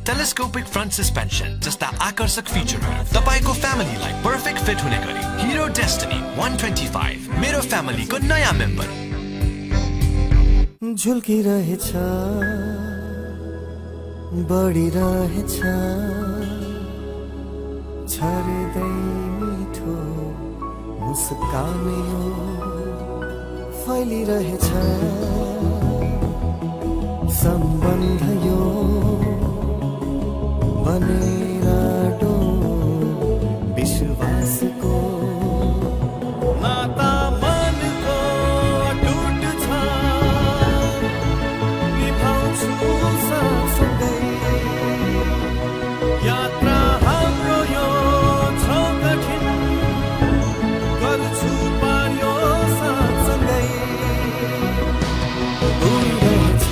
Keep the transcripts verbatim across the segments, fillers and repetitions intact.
Telescopic front suspension जस्ता आकर्षक फिचरहरू, तपाईंको फ्यामिलीलाई पर्फेक्ट फिट हुने गरी। Hero Destiny one twenty five, मेरो फ्यामिलीको नयाँ मेम्बर। झुल्किरहेछ, बढिरहेछ, छरिँदै मिठो मुस्कान यो फैलिरहेछ। सम्बन्ध यो बनेर आँटो विश्वासको। नाता मनको अटुट छ, निभाउँछु साथसँगै। यात्रा हाम्रो यो छ कठिन, गर्छु पार यो साथसँगै। उड्दैछ,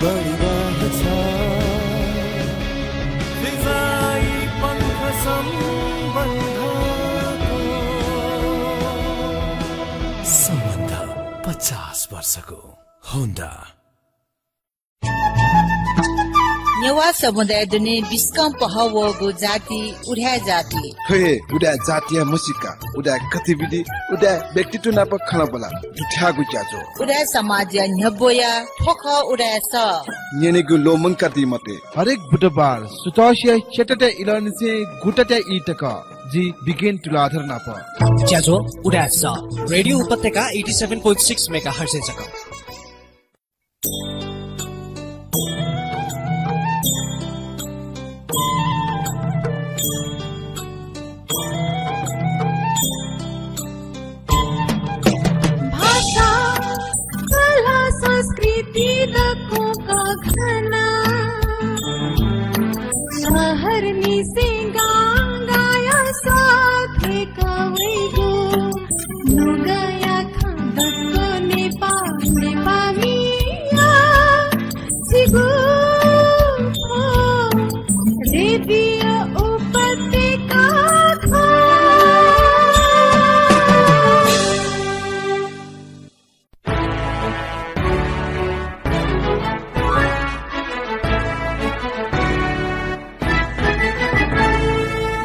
बढिरहेछ, फिजाइ पंख सम्बन्धको। सम्बन्ध पचास वर्षको। होन्डा। नेवाः समुदाय दुने बिस्कं पहः वःगु जाति उदाय् जाति। थ्व हे उदाय् जातिया म्हसीका, उदाय् गतिविधि, उदाय् व्यक्तित्व नाप खँल्हाबल्हा दुथ्याःगु ज्याझ्वः। उदाय् समाजया न्ह्यब्वया थ्व खः उदाय् सः। न्यनेगु ल्वःमंकादी मते। हरेक बुधबार सुथसिया च्यातातय् इलंनिसें गुतातय् ई तक जि बिगेन तुलाधर नाप। ज्याझ्वः उदाय् सः। रेडियो उपत्यका eighty seven point six megahertz-य् जक। भाषा, कला, संस्कृति दक्वं कःघाना। शहरनिसें गांगाया सःतेक वइगु नुगःया खँ दक्व नेपाः, नेपाःमिया सिगु खँ रेडियो उपत्यका खः।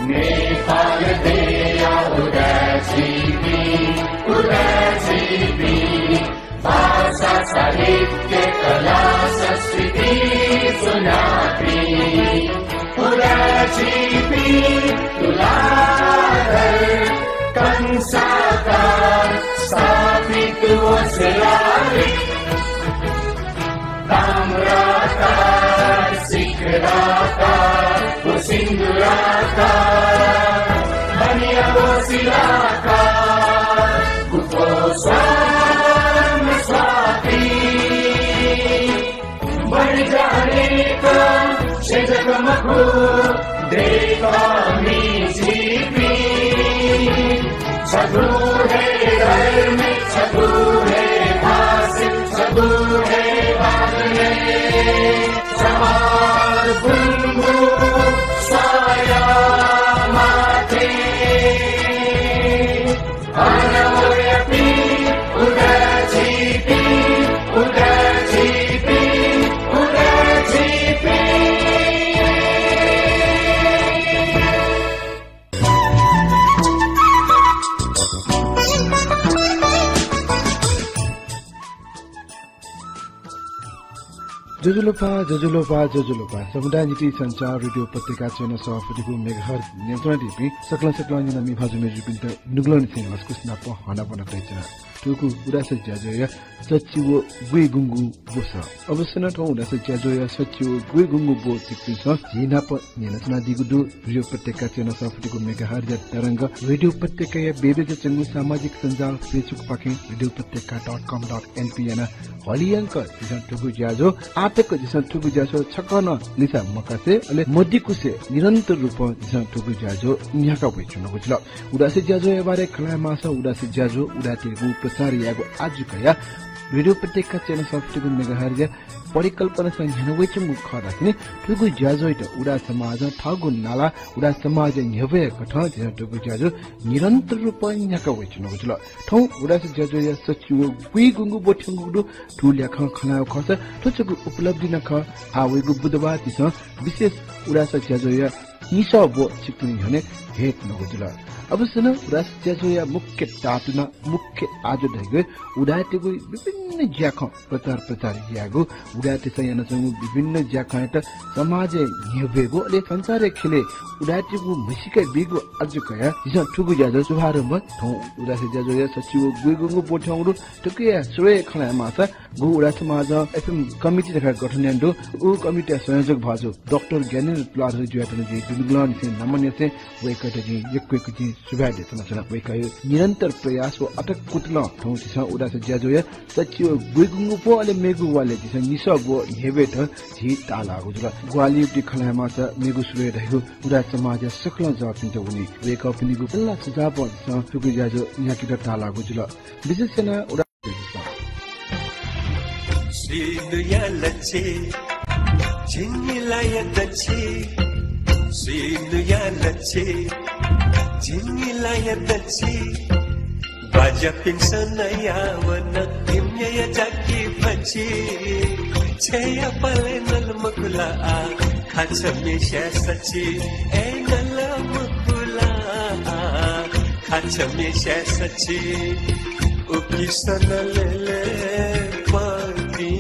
नेपाल देया उदाय् झीपिं, उदाय् झीपिं, भाषा, साहित्य, कला, संस्कृति ज्वनापिं, उदाय् झीपिं, तुलाधर कंसाकार स्थापित वसलालि। ताम्राकार, शिखराकार, व सिन्दुराकार, बनिया व शिलाकार, गुफो स्वर्ण स्वाति। बढी जानेका छेँ जक मखु, दय्कामि झीपिं। छगू हे धर्म, छगू हे भाषा, छगू हे बानी। समान बुंबू साया माथि। ज्वजलपा, ज्वजलपा, ज्वजलपा। समुदाय निंतिं सञ्चार रेडियो उपत्यका च्यानल सफुतिगु मेगाहर्ज न्यनाच्वनादीपिं सकलें सकलें न्यना मि भाजु मय्जुपिन्त नुगलंनिसें लसकुस नाप हनाबना तयाच्वना। थुगु उदाय् सः ज्याझ्वःया सच्छि व ग्वय् गुंगू ब्वसः। अवश्य नं थ्व उदाय् सः ज्याझ्वःया सच्छि व ग्वय् गुंगू ब्व छिकपिन्सं झी नाप न्यनाच्वनादीगु दु। रेडियो उपत्यका च्यानल सफुतिगु मेगाहर्जया तरंग, रेडियो उपत्यकाया वेबय् च्वंगु सामाजिक सञ्जाल Facebook पाखें रेडियो उपत्यका dot com dot np याना हलिंयंक झीसं थुगु ज्याझ्वः, आःतक झीसं थुगु ज्याझ्वः छकः नं लिसा मकासे, अले मदिकुसे निरन्तर रूपं झीसं थुगु ज्याझ्वः न्ह्याका वयाच्वनागु जुल। उदाय् सः ज्याझ्वःया बारे खँ ल्हाये माःसा उदाय् सः ज्याझ्वः उदाय् टिभीं प्रसार यायेगु आजु कयाः रेडियो उपत्यका चय्न्हय् सफुतिगु मेगाहर्जया परिकल्पनासं न्ह्याना वइच्वंगु खः धाःसा नि, थुगु ज्याझ्वःयात उदाय् समाजं थःगु नाला, उदाय् समाजया न्ह्यब्वया कथं झीसं थुगु ज्याझ्वः निरन्तर रूपं न्ह्याका वइच्वनागु जुल। थौं उदाय् ज्याझ्वःया सच्छि व गुइगुंगू ब्व थ्यंगु दु। थ्व ल्याखं खँ ल्हायेगु खःसा थ्व छगू उपलब्धि नं खः। आः वइगु बुधबार झीसं विशेष उदाय् ज्याझ्वःया निसः ब्व छिकपिनि न्ह्यःने भेट यानागु जुल। अबलय् नं उदाय् ज्याझ्वःया मुख्य धातु नं मुख्य आजु धइगु उदाय्‌तय्गु विभिन्न ज्याखँ प्रचार प्रसार यायेगु, उदाय्‌तय्सं यानाच्वंगु विभिन्न ज्याखँयात समाजय् न्ह्यब्वयेगु, अले संसारय् ख्यलय् उदाय्‌तय्गु म्हसीका बीगु आजु कयाः झीसं थुगु ज्याझ्वः शुभारम्भ। थौं उदाय् ज्याझ्वःया सच्छि व गुइगुंगू ब्व थ्यंगु दु। थुकिया सुरुइ खँ ल्हायेमाःसा गु उदाय् समाजं एफएम कमिटी धकाः गठन यानागु दु। उ कमिटीया संयोजक भाजु डाक्टर ज्ञानेन्द्र तुलाधर ज्यूयात नं जिं दुनुगलंनिसें नामं न्ह्यसः वय्कःयात जिं यक्व यक्व जिं सुभाय् देछानाच्वना। वय्कःया निरन्तर प्रयास व अथक कुतलं थौं झीसं उदाय् ज्याझ्वःया सच्छि व गुइगुंगू ब्व अले मेगु वालय् झीसं निसः ब्व न्ह्यब्वयेत झी ताःलाःगु जुल। ग्वाहालिं खँ ल्हायेमाःसा मेगु सुरुइ धयागु उदाय् समाजया सकलें जःपिन्त वनी। वय्कःपिनिगु सल्लाह सुझावं झीसं थुगु ज्याझ्वः न्ह्याकेत ताःलाःगु जुल। विशेष यानाः उदाय् सीन्हुया लच्छे, झिंनिलाया दच्छे, सीन्हुया लच्छे, झिंनिलाया दच्छे। बाज्यापिन्सं नयावन धिमय्या जाकि फच्छि। छेँया पालय् नल मखुला आ, खाछ मेस्याय् सच्छि। ए नल मखुला आ, खाछ मेस्याय् सच्छि। उकिसं लेले पाति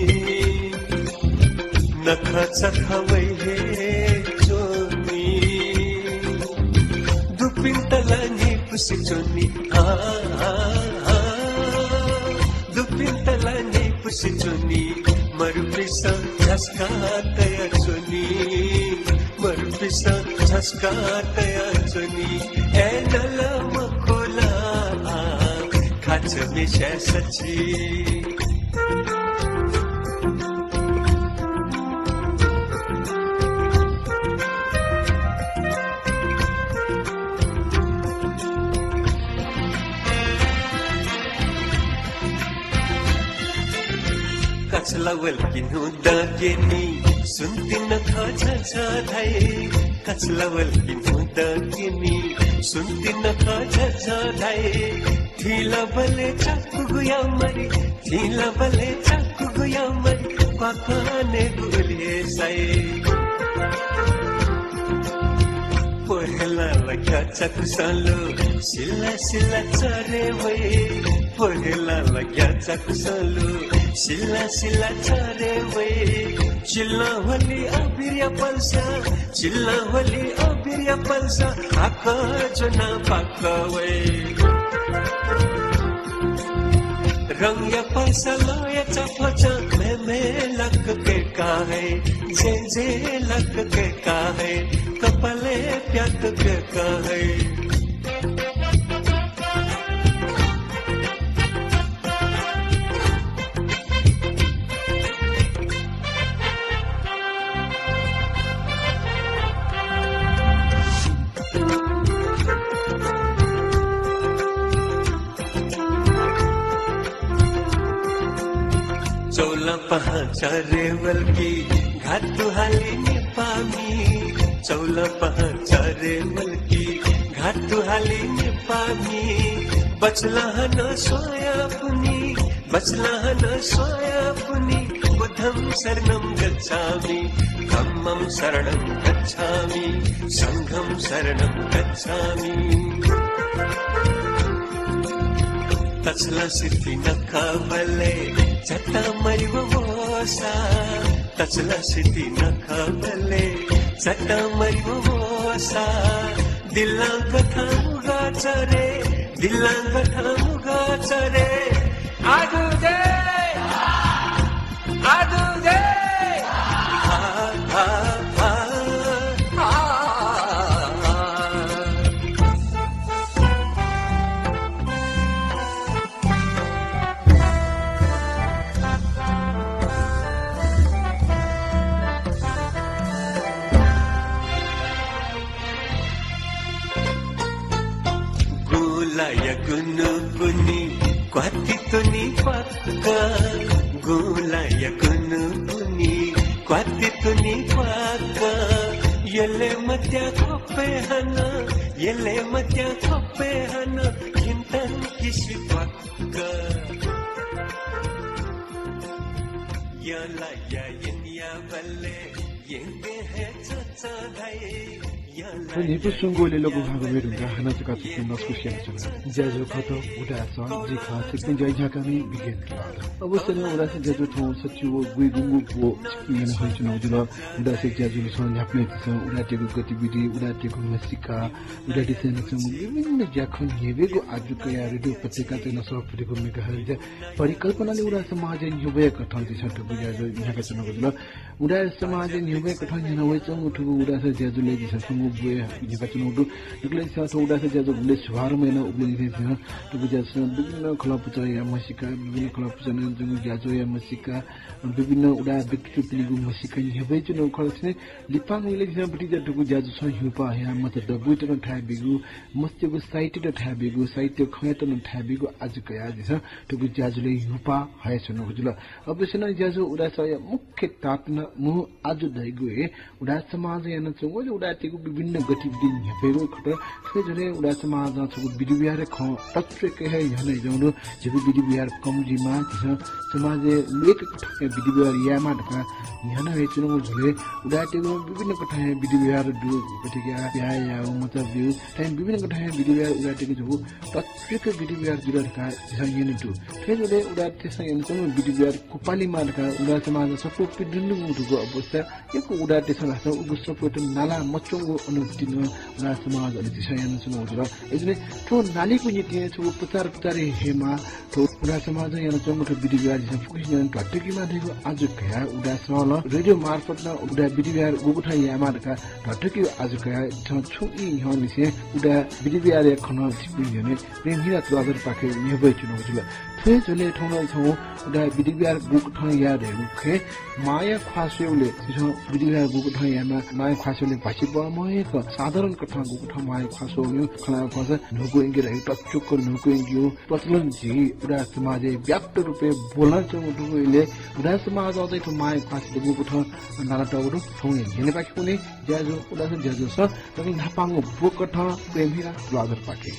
नखःचखः वइ हे च्वनी। दुपिन्त ला न्हिपुसे च्वनी, आ, आ, आ। दुपिन्त ला न्हिपुसे च्वनी। मरुपिसं झस्का तया च्वनी। मरुपिसं झस्का तया च्वनी। ए नल मखुला आ, खाछ मेस्याय् सच्छि। कछला वल कि न्हू दँ क्यनी, सुन्ति नखः झझ धाइ। कछला वल कि न्हू दँ क्यनी, सुन्ति नखः झझ धाइ। थिंलाबलय् चाकुगु यामरी, थिंलाबलय् चाकुगु यामरी, क्वाक्वानेगु उलि हे साइ। पोहेला लग्या चाकुसं लु, सिला सिला चरे वइ। पोहेला लग्या चाकुसं लु, सिला सिला चरे वइ। चिल्लां ह्वली अबिरया पल्सा, चिल्लां ह्वली अबिरया पल्सा, हाकः ज्वनाः पाकः वइ। रंगया पल्सा लःया चाफचा, म्हें म्हें लक कय्काः हइ, जें जें लक कय्काः हइ, कपालय् प्यात कय्काः हइ। चौलां पाहां चरे वल कि घातु हाली नेपाःमि। चौलां पाहां चरे वल कि घातु हाली नेपाःमि। बचलां हानं स्वयापुनि, बचलां हानं स्वयापुनि। बुद्धं शरणं गच्छामि, धम्मं शरणं गच्छामि, संघं शरणं गच्छामि। तछलां सिति नखःबलय् झतां मरि वःसा, तछलां सिति नखःबलय् झतां मरि वःसा, दिल्लां गथां मुगा चरे, दिल्लां गथां मुगा चरे। आजु जय, आजु जय। गुंलाया गुन्हु पुन्हि क्वाति तुनि क्वाक्क, गुलाया कुनु पुनि, क्वाति तुनि क्वाक्क, यले मत्या खपे हन, यले मत्या खपे हन, खिन्तन किसि क्वाक्क। यला या यनिया बले, यंगे हे चचा धाइ। थ्व न्हिपु सुंगुलिइ लघु भाग वेदुंका हानं जक तुं नसकुसिया च्वना। ज्याझ्वः खः थ्व उदाय् सः, जि खः छिकपिनि ज्याझ्वःकामि विज्ञान तुलाधर। अवश्य नं उदाय् सः ज्याझ्वः थौं सच्छि व गुइगुंगु ब्व छिकपिं न्यना हइच्वनागु जुल। उदाय् सः ज्याझ्वलय् न्ह्याबलें झीसं उदाय्‌तय्‌गु गतिविधि, उदाय्‌तय्‌गु म्हसीका, उदाय्‌तय्‌सं यानाच्वंगु विभिन्न ज्याखँ न्ह्यब्वयेगु आजु कयाः रेडियो उपत्यका चय्‌न्हय् सफुलिगु मेगाहर्ज परिकल्पनाले उदाय् समाजय् न्ह्यब्वयेगु कथं झीसं थुगु ज्याझ्वः न्ह्याकाच्वनागु जुल। उदाय् समाजय् न्ह्यब्वयेगु कथं न्ह्याना वयाच्वंगु थुगु उदाय् सः ज्याझ्वलय् झीसं थुगु ब्वय् न्ह्याकाच्वनागु दु। दकलय् झीसं थ्व उदाय् सः ज्याझ्वः गुबलें शुभारम्भ यानागु गुबलें निसें झीसं थुगु ज्याझ्वलं विभिन्न खलः पुचःया म्हसीका, विभिन्न खलः पुचः नं ज्याझ्वःया म्हसीका, विभिन्न उदाय् व्यक्तित्वपिनिगु म्हसीका न्ह्यब्वयाच्वनागु खः। थन लिपांगु इलय् झीसं भतिचा थुगु ज्याझ्वलय् न्ह्यब्वया मचा दबुयात नं थाय् ब्यूगु, मस्तय्‌गु साहित्ययात थाय् ब्यूगु, साहित्य खँयात नं थाय् ब्यूगु आजु कयाः झीसं थुगु ज्याझ्वलय् न्ह्यब्वयाच्वनागु जुल। अवश्य नं ज्याझ्वः उदाय् सःया मुख्य तात्विक मू आजु धइगु हे उदाय् समाजं यानाच्वंगु, अले उदाय्‌तय्‌गु विभिन्न गतिविधि न्ह्यब्वयेगु खः। थ्व ज्याझ्वलय् उदाय् समाजं छगू विधि व्यवहारया खँ तत्वय् हे न्ह्यानाच्वनागु दु। झीगु विधि व्यवहार कम जुइमाः, झीसं समाजय् लुइक कथंया विधि व्यवहार यायेमाः धकाः न्ह्याना हयाच्वनागु जुल। उदाय्‌तय्‌गु विभिन्न कथंया विधि व्यवहार दु, गथे कि ब्याहा यायेगु, मचा ब्यूगु, थथे विभिन्न कथंया विधि व्यवहार उदाय्‌तय्‌गु छगू तत्वय् विधि व्यवहार जुल धकाः झीसं न्यनागु दु। थ्व ज्याझ्वलय् उदाय्‌तय्‌सं यानाच्वंगु विधि व्यवहार कुपालिमाः धकाः उदाय् समाजं सफू पिदुंगु धुगु अवस्था यक्व उदाय्‌तय्‌सं धाःसा उगु सफूयात नाला मच्वंगु अनुभूति नं उदाय् समाजं अले झीसं यानाच्वनागु जुल। अय्‌जूगुलिं थ्व नालीगु निंतिं छगू प्रचार प्रसार यायेमाः, थ्व उदाय् समाजं यानाच्वंगु थ्व विधि व्यवहार झीसं फुक्कसिनं ध्वाथुइकेमाः धइगु आजु कयाः उदाय् सलं रेडियो मार्फत नं उदाय् विधि व्यवहार गुकथं यायेमाः धकाः ध्वाथुइकेगु आजु कयाः झीसं छुं ई न्ह्यःनिसें उदाय् विधि व्यवहारया खँ नं छिकपिनि न्ह्यःने प्रेमहिरा तुलाधरपाखें न्ह्यब्वयाच्वनागु जुल। थ्व ज्याझ्वलय् थौं नं छगू उदाय् विधि व्यवहार गुकथं याये धइगु खँय् मांया ख्वाः स्वयेबलय् झीसं विधि व्यवहार गुकथं यायेमाः, मांया ख्वाः स्वयेबलय् भाषित बहःम्ह हे खः, साधारण कथं गुकथं मांया ख्वाः स्वःगु, खँल्हाबल्हा ख्वाःसा न्हूकं यंके धइगु, तच्वक न्हूकं यंकेगु प्रचलन झी उदाय् समाजय् व्याप्त रूपय् ब्वलनाच्वंगु दु। इलय् उदाय् समाजं चाहिँ थ्व मांया ख्वाः स्वयेत गुकथं नालातःगु दु, थौं हे न्ह्यःनेपाखे वने। ज्याझ्वः उदाय् सः ज्याझ्वलय् नं न्हापांगु ब्वकथं प्रेमहिरा तुलाधरपाखें।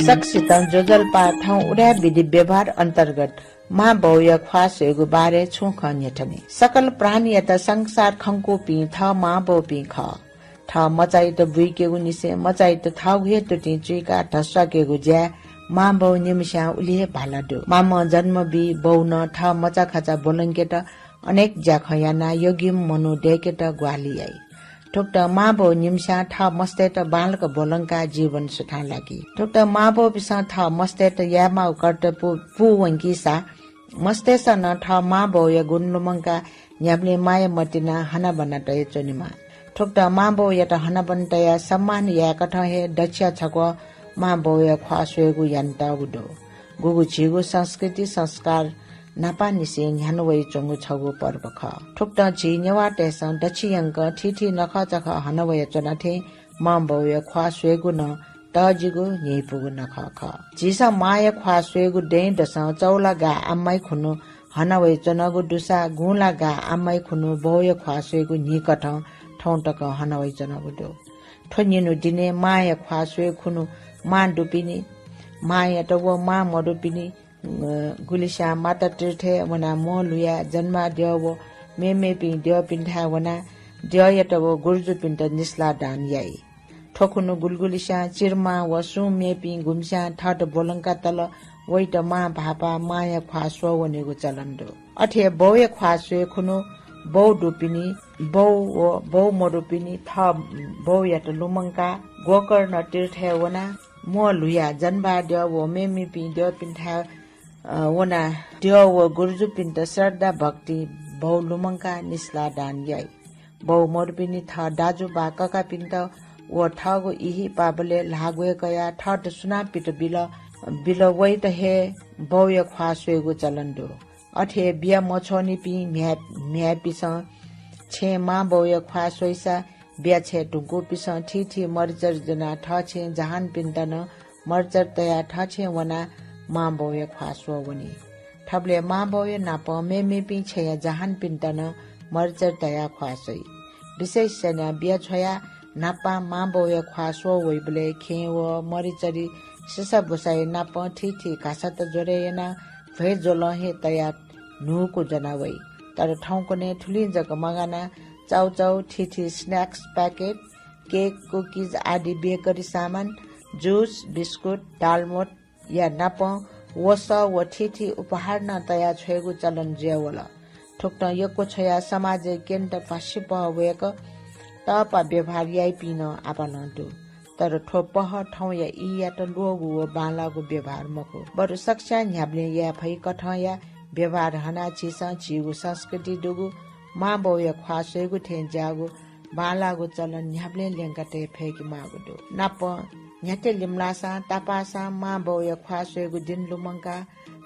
सकसितं ज्वजलपा। थौं उदाय् विधि व्यवहार अन्तर्गत मां बौया ख्वाः स्वयेगु बारे छुं खँ न्ह्यथने। सकल प्राणीयात संसार खंकूपिं थः मां बौपिं खः। थः मचाइत बुइकेगु निसें मचाइत थःगु हे तुतिं चुइकाः धस्वाकेगु ज्याय् मां बौ निम्हस्यां उलि हे भाला दु। मामं जन्म बी, बौनं थः मचाखचा ब्वलंकेत अनेक ज्याखँ यानाः योग्यम्ह मनू दय्‌केत ग्वाहालि याइ। थुकथं मां बौ निम्हस्यां थः मस्तय्‌त बांलाक ब्वलंकाः जीवन सुथां लाकी। थुकथं मां बौपिसं थः मस्तय्‌त यायेमाःगु कर्तव्य पू-, पूवंकीसा मस्तय्‌सं नं थः मां बौया गुण लुमंकाः न्ह्याबलें माया मतिनाः हनाबना तयाच्वनेमाः। थुकथं मां बौयात हनाबना तयाः सम्मान यायेकथं हे दच्छिया छक्वः मां बौया ख्वाः स्वयेगु यानातःगु दु। गुगु झीगु संस्कृति संस्कार न्हापांनिसें न्ह्याना वयाच्वंगु छगू पर्व खः। थुकथं झी नेवाःतय्‌सं दच्छियंकं थीथी नखःचखः हना वयाच्वना थें मां बौया ख्वाः स्वयेगु नं तःजिगु न्ह्यइपुगु नखः खः। झीसं मांया ख्वाः स्वयेगु दँय्‌दसं चौला गाः आम्माइ खुन्हु हना वयाच्वनागु दुसा गुंला गाः आम्माइ खुन्हु बौया ख्वाः स्वयेगु न्हिकथं थौं तकं हना वयाच्वनागु दु। थ्व निन्हु दिनय् मांया ख्वाः स्वये खुन्हु मां दुपिनि, मांयात व मां मदुपिनि, अ, गुलिस्यां माता तीर्थय् वनाः म्वः लुयाः जन्माद्यः व मेमेपिं द्यःपिन्थाय् वनाः द्यःयात व गुर्जुपिन्त निसलाः दान याइ। थ्व खुन्हु गुलिगुलिस्यां चिर्मां व सुं मेपिं गुम्हस्यां थःत ब्वलंकातल वइत मां भाःपाः मांया ख्वाः स्वः वनेगु चलन दु। अथे हे बौया ख्वाः स्वये खुन्हु बौ दुपिनि, बौ व बौ मदुपिनि थः बौयात लुमंकाः गोकर्ण तीर्थय् वनाः म्वः लुयाः जन्माद्यः व मेमेपिं द्यःपिन्थाय्, अ, वनाः द्यः व गुर्जुपिन्त श्रद्धा भक्ति बौ लुमंकाः निसलाः दान याइ। बौ मदुपिनि थः दाजु वा ककापिन्त व थःगु इहिपाबलय् ल्हाः ग्वय् कयाः थःत सुनां पित बिल, बिल वइत हे बौया ख्वाः स्वयेगु चलन दु। अथे हे बिया मछ्वःनिपिं म्ह्याय्, म्ह्याय्‌पिसं छेँय् मांबौया ख्वाः स्वइसा बिया छय् धुंकूपिसं थीथी मरिचरी ज्वनाः थःछेँय् जहानपिन्त नं मरिचरी तयाः थःछेँय् वनाः मांबौया ख्वाः स्वः वनी। थुबलय् मांबौया नापं मेमेपिं छेँया जहानपिन्त नं मरिचरी तयाः ख्वाः स्वइ। विशेष यानाः बिया छ्वयाः न्हापां मांबौया ख्वाः स्वः वइबलय् खेँय् व मरिचरी सिसाबुसाया नापं थीथी घासत ज्वरय् यानाः भ्वय् ज्वलं हे तयाः न्हूकु ज्वना वइ। तर थौंकन्हय् थुलिं जक मगानाः चाउचाउ, थीथी snacks packet, cake, cookies आदि बेकरी सामान, juice, बिस्कुट, दालमोट, या नापं वसः व थीथी उपहार नं तयाः छ्वयेगु चलन जुयावल। थुकथं यक्व छ्वयाः समाजय् क्यनेत पासिपह वय्क तःपा व्यवहार याइपिं नं आपालं दु। तर थ्व पह थौंया ईयात ल्वःगु व बांलाःगु व्यवहार मखु, बरु सकस्यां न्ह्याबलें याये फइ कथंया व्यवहार हनाः झीसं झीगु संस्कृति दुगु मांबौया ख्वाः स्वयेगु थें ज्याःगु बांलाःगु चलन न्ह्याबलें ल्यंका तये फय्के माःगु दु। नापं न्ह्याथे लिमलाःसां तापाःसां मांबौया ख्वाः स्वयेगु दिं लुमंकाः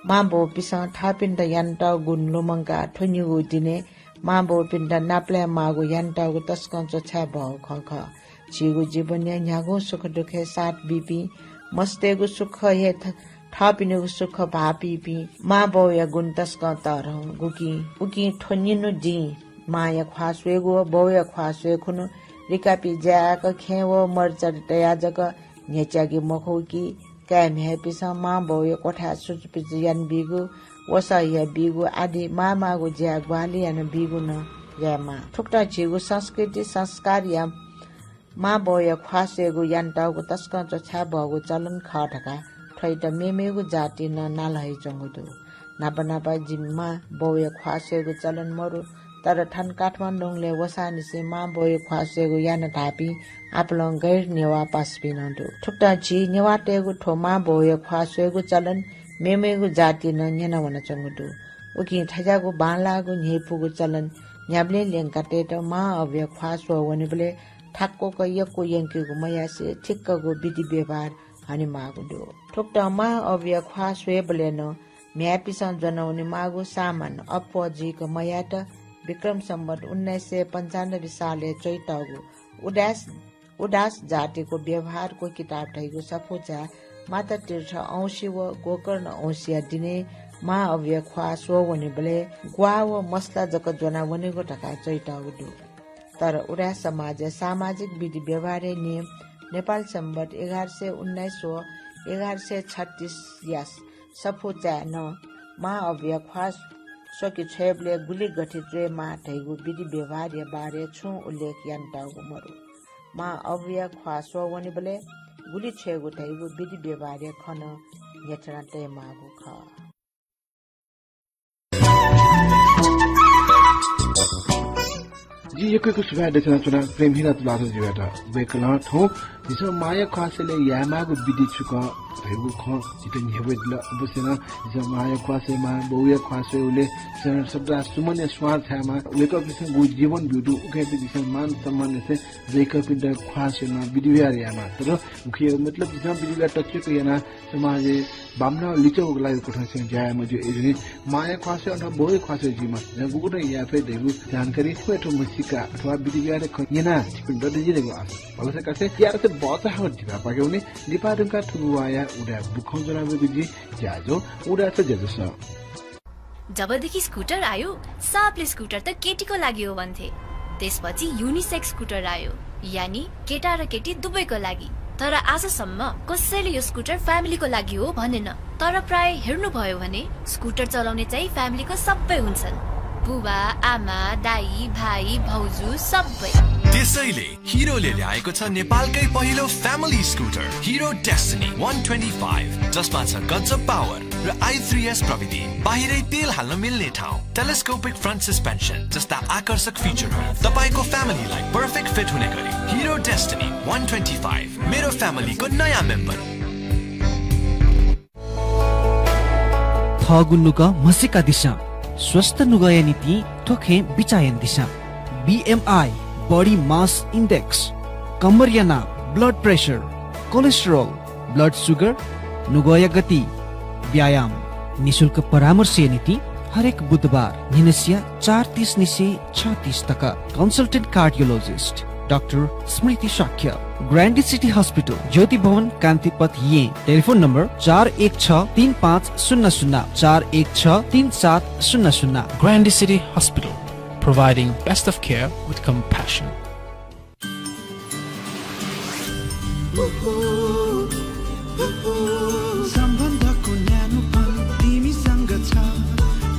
मांबौपिसं थःपिन्त यानातःगु गुण लुमंकाः थ्व निगू दिनय् मांबौपिन्त नापलाये माःगु यानातःगु तसकं च्वछाये बहःगु खँ खः। झीगु जीवनया न्ह्यागुं सुखदुःखय् साथ बीपिं, मस्तय्गु सुख हे थ-, थःपिनिगु सुख भाःपीपिं मांबौया गुण तसकं तःधं। गुकिं, उकिं थ्व निन्हु दिं मांया ख्वाः स्वयेगु व बौया ख्वाः स्वये खुन्हु रिकापी ज्याय् यायेक खेँय् व मरिचरी तयाः जक न्ह्यच्यागे मखु कि, काय् म्ह्याय्‌पिसं मांबौया क्वथाय् सुचुपिचु यानाबीगु, वसः हयाबीगु आदि माःमाःगु ज्याय् ग्वाहालि यानाबीगु नं यायेमाः। थुकथं झीगु संस्कृति संस्कारया मांबौया ख्वाः स्वयेगु यानातःगु तसकं च्वछाये बहःगु चलन खः धकाः थ्वयात मेमेगु जातिं नं नाला हयाच्वंगु दु। न्हापा न्हापा जिं मांबौया ख्वाः स्वयेगु चलन मरु, तर थन काठमाडौं लँय् वसांनिसें मांबौया ख्वाः स्वयेगु याना धाःपिं आपालं गैर नेवाःपासापिं नं दु। थुकथं झी नेवाःतय्गु थ्व मांबौया ख्वाः स्वयेगु चलन मेमेगु जातिं नं न्यनावनाच्वंगु दु। उकिं थज्याःगु बांलाःगु न्ह्यइपुगु चलन न्ह्याबलें ल्यंका तयेत मां अबुया ख्वाः स्वः वनेबलय् थाक्वक यक्व यंकेगु मयासें थिक्कगु विधि व्यवहार हनेमाःगु दु। थुकथं मां अबुया ख्वाः स्वयेबलय् नं म्ह्याय्‌पिसं ज्वनावनेमाःगु सामान अप्वः जुइक मयायेत विक्रम सम्वत उन्नाइस सय पन्चानब्बे सालय् च्वइतःगु उदास, उदास जातिको व्यवहारको किताब धइगु सफूचाय् मातातीर्थ औँसी व गोकर्ण औँसीया दिनय् मां अबुया ख्वाः स्वः वनेबलय् ग्वाः व मसला जक ज्वना वनेगु धकाः च्वइतःगु दु। तर उदास समाजया सामाजिक विधि व्यवहारया नियम नेपाल सम्वत एघार सय उन्नाइस व एघार सय छत्तीसया सफूचाय् नं मां अबुया ख्वाः स्वके छ्वयेबलय् गुलि गथे च्वयेमाः धइगु विधि व्यवहारया बारे छुं उल्लेख यानातःगु मरु। मां अबुया ख्वाः स्वः वनेबलय् गुलि छ्वयेगु धइगु विधि व्यवहारया खँ नं न्ह्यथना तयेमाःगु खः। जिं यक्व यक्व सुभाय् देछानाच्वना प्रेमहिरा तुलाधरजुयात। वय्कलं थौं झीसं मांया ख्वाः स्वयेबलय् यायेमाःगु विधि छु खः धइगु खँ झीत न्ह्यब्वयादिल। अवश्य नं झीसं मांया ख्वाः स्वयेमाः, बौया ख्वाः स्वयेबलय् झीसं सदां सुमनया स्वां छायेमाः। वय्कःपिन्सं गु जीवन ब्यूगु दु, उकियात झीसं मान सम्मानया साथं वय्कःपिन्त ख्वाः स्वयेमाः, विधि व्यवहार यायेमाः। तर उकिया मतलब झीसं विधि व्यवहार तच्वय्क यानाः समाजय् बांमलाः लिच्वः वय्केगु लागिं कथंसिनं ज्या याये मज्यू। अय्जूगुलिं मांया ख्वाः स्वये अथवा बौया ख्वाः स्वये जुइमाः, झीसं गुकथं याये फइ धइगु जानकारी थ्व थ्व म्हसीका अथवा विधि व्यवहारया खँ न्यनाः छिकपिन्त दयेगु आशा। भलसा कासें याःसा बचाः धिबा पाखे वने। लिपा धुंकाः थुगु वाःया उदाय् बुखँ ज्वना वयेगु जिं ज्याझ्वः उदाय्‌त ज्याझ्वः। जबदेखि स्कुटर आयो, सबले स्कुटर त केटीको लागि हो भन्थे। त्यसपछि युनिसेक्स स्कुटर आयो, यानी केटा र केटी दुवैको लागि। तर आजसम्म कसैले यो स्कुटर फ्यामिलीको लागि हो भनेन। तर प्राय हेर्नुभयो भने स्कुटर चलाउने चाहिँ फ्यामिलीको सबै हुन्छन्। बुबा, आमा, दाइ, भाइ, भाउजू सबै। त्यसैले हिरोले ल्याएको छ नेपालकै पहिलो फ्यामिली स्कुटर, हिरो डेस्टिनी वान ट्वेन्टी फाइभ, जसमा छ गजब पावर र आई थ्री एस प्रविधि। बाहिरै तेल हाल्न मिल्ने ठाउँ, टेलिस्कोपिक फ्रन्ट सस्पेन्सन जस्ता आकर्षक फिचरहरू, तपाईंको फ्यामिलीलाई पर्फेक्ट फिट हुने गरी। हिरो डेस्टिनी वान ट्वेन्टी फाइभ, मेरो फ्यामिलीको नयाँ मेम्बर। थःगु नुगः म्हसीकादिसँ। स्वस्थ नुगःया निंतिं थ्व खँय् बिचाः यानादिसँ। बी एम आई, body mass index, कम्मरया नाप, blood pressure, cholesterol, blood sugar, नुगःया गति, व्यायाम। निशुल्क परामर्शया निंतिं हरेक बुधबार न्हिनसिया चार तीस निसें छ तीस तक। Consultant cardiologist डाक्टर स्मृति शाक्य, ग्रान्डी सिटी हस्पिटल, ज्योति भवन, कान्तिपथ, येँ। टेलिफोन नम्बर चार एक छ तीन पाँच शून्य शून्य, चार एक छ तीन सात शून्य शून्य। Grande City Hospital, providing best of care with compassion. सम्बन्धको न्यानोपन तिमीसँग छ,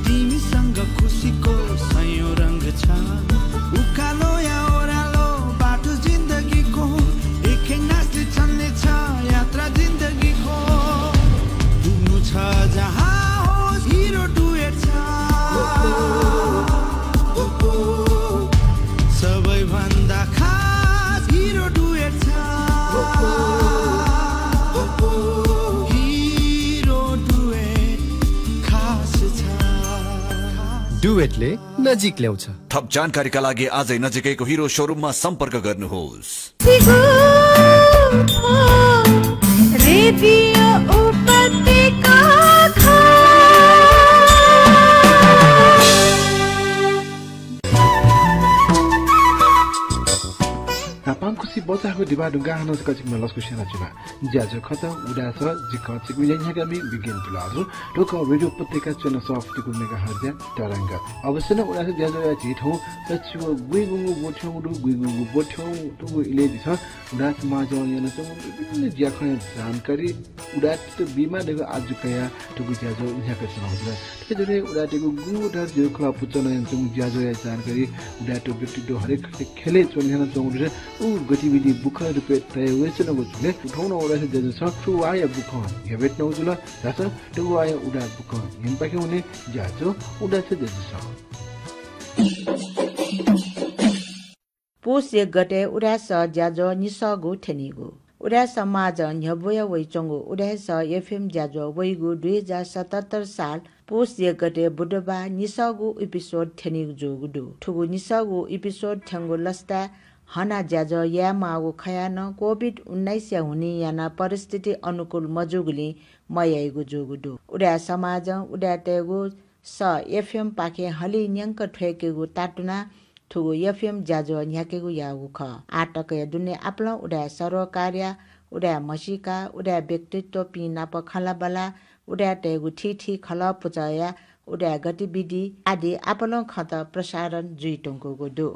तिमीसँग खुसीको सयौँ रंग छ। उकालो या ओह्रालो बाटो जिन्दगीको, एकै नासले छन्ने छ यात्रा जिन्दगीको। पुग्नु छ जहाँ होस्, हिरो डुएट छ। सबैभन्दा खास हिरो डुएट छ। हिरो डुएट खास छ। डुएटले नजिक ल्याउँछ। थप जानकारीका लागि आजै नजिकैको हिरो सोरुममा सम्पर्क गर्नुहोस्। रेडियो उपत्यका। तापाङ खुसी बचाःगु दिवा दुगा हानं सकल छिकपिन्त लसकुस यानाच्वना। ज्याझ्वः खः उदाय् सः, जि खः छिकपिनि ज्या न्ह्याकामि विज्ञान तुलाधर। थ्व खः रेडियो उपत्यका च्यानल सफुतिगु मेगाहर्जया तरंग। अवश्य नं उदाय् सः ज्याझ्वःया झी थौं सच्छि व गुइगुंगु ब्वथ्यंगु दु, गुइगुंगु ब्वथ्यंगु इलय् झीसं उदाय् समाजं यानाच्वंगु विभिन्न ज्याखँया जानकारी उदाय्‌तय्‌त बीमाः धइगु आजु कयाः थुगु ज्याझ्वः न्ह्याकाच्वनागु दु। थथे जुयाः उदाय्‌तय्‌गु गुंगू धयागु खलः पुचलं यानाच्वंगु ज्याझ्‌वःया जानकारी उदाय्‌त व्यक्तित्व हरेक ख्यलय् च्वने न्ह्यानाच्वंगु दु। उ गतिविधि बुखँ रूपय् तयावयाच्वनागु जुल। थौं नं उदाय्‌त ज्याझ्वः छ थुगु वाःया बुखँ न्ह्यब्वयेत्यनागु जुल। धाःसा थुगु वाःया उदाय्‌त बुखँ न्ह्यइपाखे वने ज्याझ्वः उदाय्‌त ज्याझ्वः छ। पुस एक गते उदाय् सः ज्याझ्वः निसःगु थ्यनीगु। उदाय् समाजं न्ह्यब्वया वइच्वंगु उदाय् सः एफएम ज्याझ्वः वइगु दुई हजार सतहत्तर साल पुस एक गते बुधबार निसःगु episode थ्यनीगु जूगु दु। थुगु निसःगु episode थ्यंगु लसताय् हनाः ज्याझ्वः यायेमाःगु खयाः नं कोभिड उन्नाइसया हुनिं यानाः परिस्थिति अनुकूल मजूगुलिं मयाइगु जूगु दु। उदाय् समाजं उदाय्‌तय्‌गु सः एफएमपाखें हलिं न्यंक थ्वय्‌केगु तातुनाः थुगु एफएम ज्याझ्वः न्ह्याकेगु याःगु खः। आःतकया दुने आपालं उदाय् सरोकारया, उदाय् म्हसीका, उदाय् व्यक्तित्वपिं नाप खँल्हाबल्हा, उदाय्‌तय्‌गु थीथी खलः पुचःया उदाय् गतिविधि आदि आपालं खँत प्रसारण जुइधुंकूगु दु।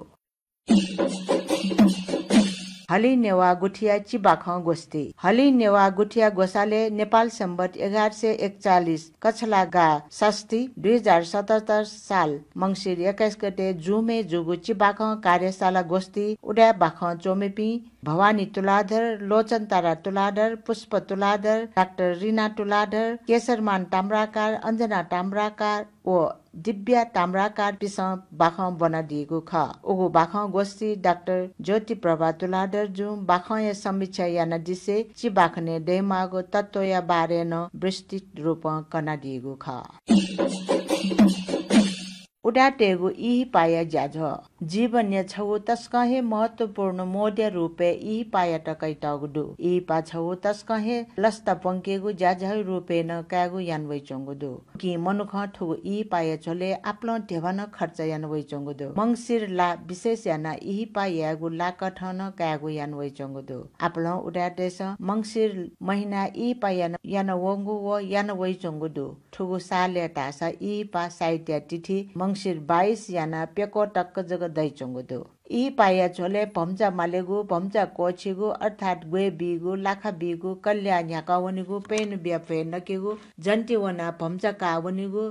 हलिं नेवाः गुथिया चिबाखं गोष्ठी। हलिं नेवाः गुथिया ग्वसालय् नेपाल संवत् एघार सय एकचालिस कछलागा षष्ठी, दुई हजार सतहत्तर साल मंसिर एक्काइस गते जूमय् जूगु चिबाखं कार्यशाला गोष्ठी उदाय् बाखं च्वमिपिं भवानी तुलाधर, लोचन तारा तुलाधर, पुष्प तुलाधर, डाक्टर रिना तुलाधर, केशरमान ताम्राकार, अञ्जना ताम्राकार व दिव्या ताम्राकारपिसं बाखं ब्वनादीगु खः। उगु बाखं गोष्ठी डाक्टर ज्योतिप्रभा तुलाधरजुं बाखंया समीक्षा यानादिसें चिबाखनय् दयेमाःगु तत्त्वया बारे नं विस्तृत रूपं कनादीगु खः। उदाय्‌तय्‌गु इहिपाया ज्याझ्वः। जीवनया छगू तसकं हे महत्त्वपूर्ण मोडया रूपय् इहिपायात कयातःगु दु। इहिपा छगू तसकं हे लसता प्वंकेगु ज्याझ्वःया रूपय् नं कायेगु याना वइच्वंगु दु। उकिं मनुखं थुगु इहिपाया झ्वलय् आपालं ध्यबा नं खर्च याना वइच्वंगु दु। मंसिर ला विशेष यानाः इहिपा यायेगु लाकथं नं कायेगु याना वइच्वंगु दु। आपालं उदाय्‌तय्‌सं मंसिर महिनाय् इहिपा याना, याना वंगु व याना वइच्वंगु दु। थुगु सालय् धाःसा इहिपा साहित्य तिथि मंसिर बाइस यानाः प्यक्वः तक जक दइच्वंगु दु। इहिपाया झ्वलय् भम्चा मालेगु, भम्चा क्वःछिगु अर्थात् ग्वय् बीगु, लाखा बीगु, कल्याः न्ह्याका वनेगु, प्यन्हु बियाः भ्वय् नकेगु, जन्ति वनाः भम्चा काः वनेगु,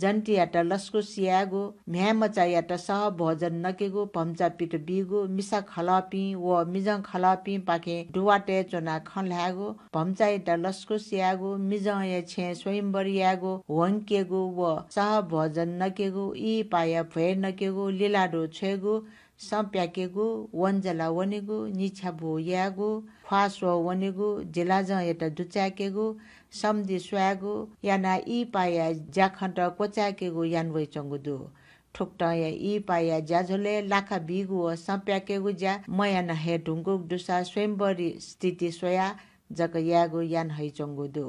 जन्तियात लसकुस यायेगु, म्ह्याय्‌मचायात सह भोजन नकेगु, भम्चा पित बीगु, मिसा खलःपिं व मिजं खलःपिंपाखें दुवातय् च्वनाः खँ ल्हायेगु, भम्चायात लसकुस यायेगु, मिजंया छेँय् स्वयम्वर यायेगु, ह्वंकेगु व सह भोजन नकेगु, इहिपाया भ्वय् नकेगु, लिलादु छ्वयेगु, सँ प्याकेगु, वंजला वनेगु, निछ्याबू यायेगु, ख्वाः स्वः वनेगु, जिलाजंयात दुचाय्‌केगु, समधि स्वयेगु यानाः इहिपाया ज्याखँत क्वचाय्‌केगु याना वइच्वंगु दु। थुकथंया इहिपाया ज्याझ्वलय् लाखा बीगु व सँ प्याकेगु ज्या मयाना हये धुंकूगु दुसा स्वयम्वरी स्थिति स्वयाः जक यायेगु याना हइच्वंगु दु।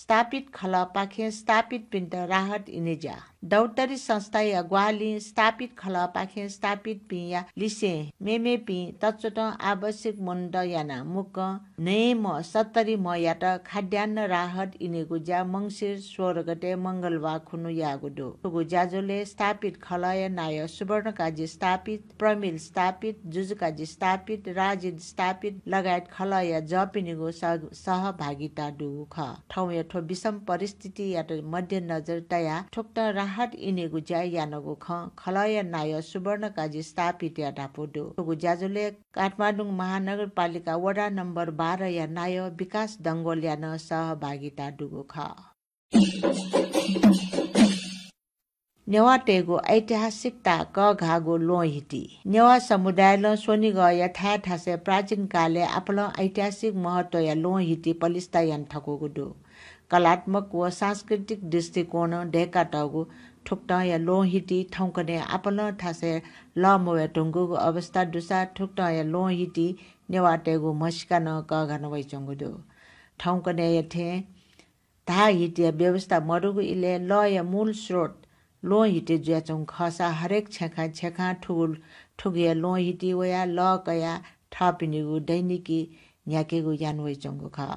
स्थापित खलःपाखें स्थापितपिन्त राहत इनेज्या। दौत्तरी संस्थाया ग्वाहालिं स्थापित खलःपाखें स्थापितपिंया लिसें मेमेपिं तच्वतं आवश्यक मनूत यानाः मुक्कं न्हय्म्ह सत्तरी म्हयात खाद्यान्न राहत इनेगु ज्या मंसिर सोह्र गते मंगलबार खुन्हु याःगु दु। थुगु ज्याझ्वलय् स्थापित खलःया नायः सुवर्णकाजी स्थापित, प्रमिल स्थापित, जुजुकाजी स्थापित, राजिद स्थापित लगायत खलःया जःपिनिगु स-, सहभागिता दुगु खः। थौंया थ्व विषम परिस्थितियात मध्यनजर तयाः थुकथं राहत इनेगु ज्या यानागु खँ खलःया नायः सुवर्णकाजी स्थापितया धापू दु। थुगु ज्याझ्वलय् काठमाडौं महानगरपालिका वडा नम्बर बाह्रया नायः विकास डंगोलया नं सहभागिता दुगु खः। नेवाःतय्गु ऐतिहासिकता कःघाःगु ल्वहंहिति। नेवाः समुदायलं स्वनिगःया थाय् थासय् प्राचीन कालय् आपालं ऐतिहासिक महत्वया ल्वहंहिति पलिस्था याना थकूगु दु। कलात्मक व सांस्कृतिक दृष्टिकोणं दय्कातःगु थुकथंया ल्वहंहिति थौंकन्हय् आपालं थासय् लः मवये धुंकूगु अवस्था दुसा थुकथंया ल्वहंहिति नेवाःतय्गु म्हसीका नं कःघाना वइच्वंगु दु। थौंकन्हय्या थें धाः हितिया व्यवस्था मदुगु इलय् लःया मूल स्रोत ल्वहंहिति जुयाच्वंगु खःसा हरेक छेँखां छेँखां थुगु, थुगुया ल्वहंहिति वयाः लः कयाः थःपिनिगु दैनिकी न्ह्याकेगु याना वइच्वंगु खः।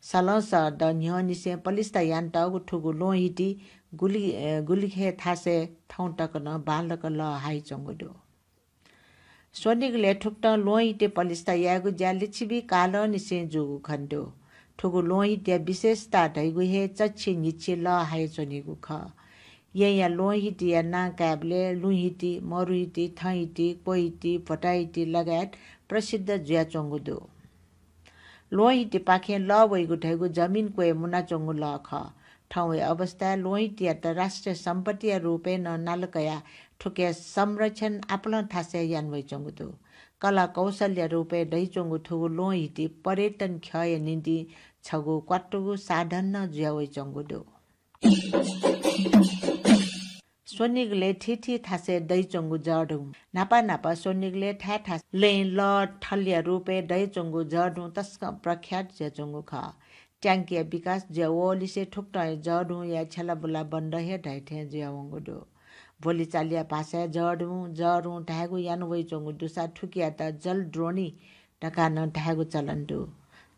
सलंसः द न्ह्यःनिसें पलिस्था यानातःगु थुगु ल्वहंहिति गुलि, अ, गुलिखे थासय् थौं तक नं बांलाक लः हाइच्वंगु दु। स्वनिगलय् थुकथं ल्वहंहिति पलिस्था यायेगु ज्या लिच्छवि कालंनिसें जूगु खने दु। थुगु ल्वहंहितिया विशेषता धइगु हे चच्छि न्हिच्छि लः हाइच्वनीगु खः। येँया ल्वहंहितिया नां कायेबलय् लुँहिति, मरुहिति, थँहिति, क्वहिति, भोताहिति लगायत प्रसिद्ध जुयाच्वंगु दु। ल्वहंहितिपाखें लः वइगु धइगु जमिन क्वय् मुनाच्वंगु लः खः। थौंया अवस्थाय् ल्वहंहितियात राष्ट्रिय सम्पत्तिया रूपय् नं नाला कयाः थुकिया संरक्षण आपालं थासय् याना वइच्वंगु दु। कला कौशलया रूपय् दइच्वंगु थुगु ल्वहंहिति पर्यटन ख्यःया निंतिं छगू क्वातुगु साधन नं जुया वइच्वंगु दु। स्वनिगलय् थीथी थासय् दइच्वंगु जःढुं। न्हापा न्हापा स्वनिगलय् थाय् थासय् लँय् लः थलया रूपय् दइच्वंगु जःढुं तसकं प्रख्यात जुयाच्वंगु खः। ट्याङ्कीया विकास जुया वःलिसे थुकथंया जःढुंया छ्यलाबुला बन्द हे धइथें जुयावंगु दु। बोलिचालिया भाषाय् जःढुं, जःढुं धायेगु याना वइच्वंगु दुसा थुकियात जलद्रोणी धकाः नं धायेगु चलन दु।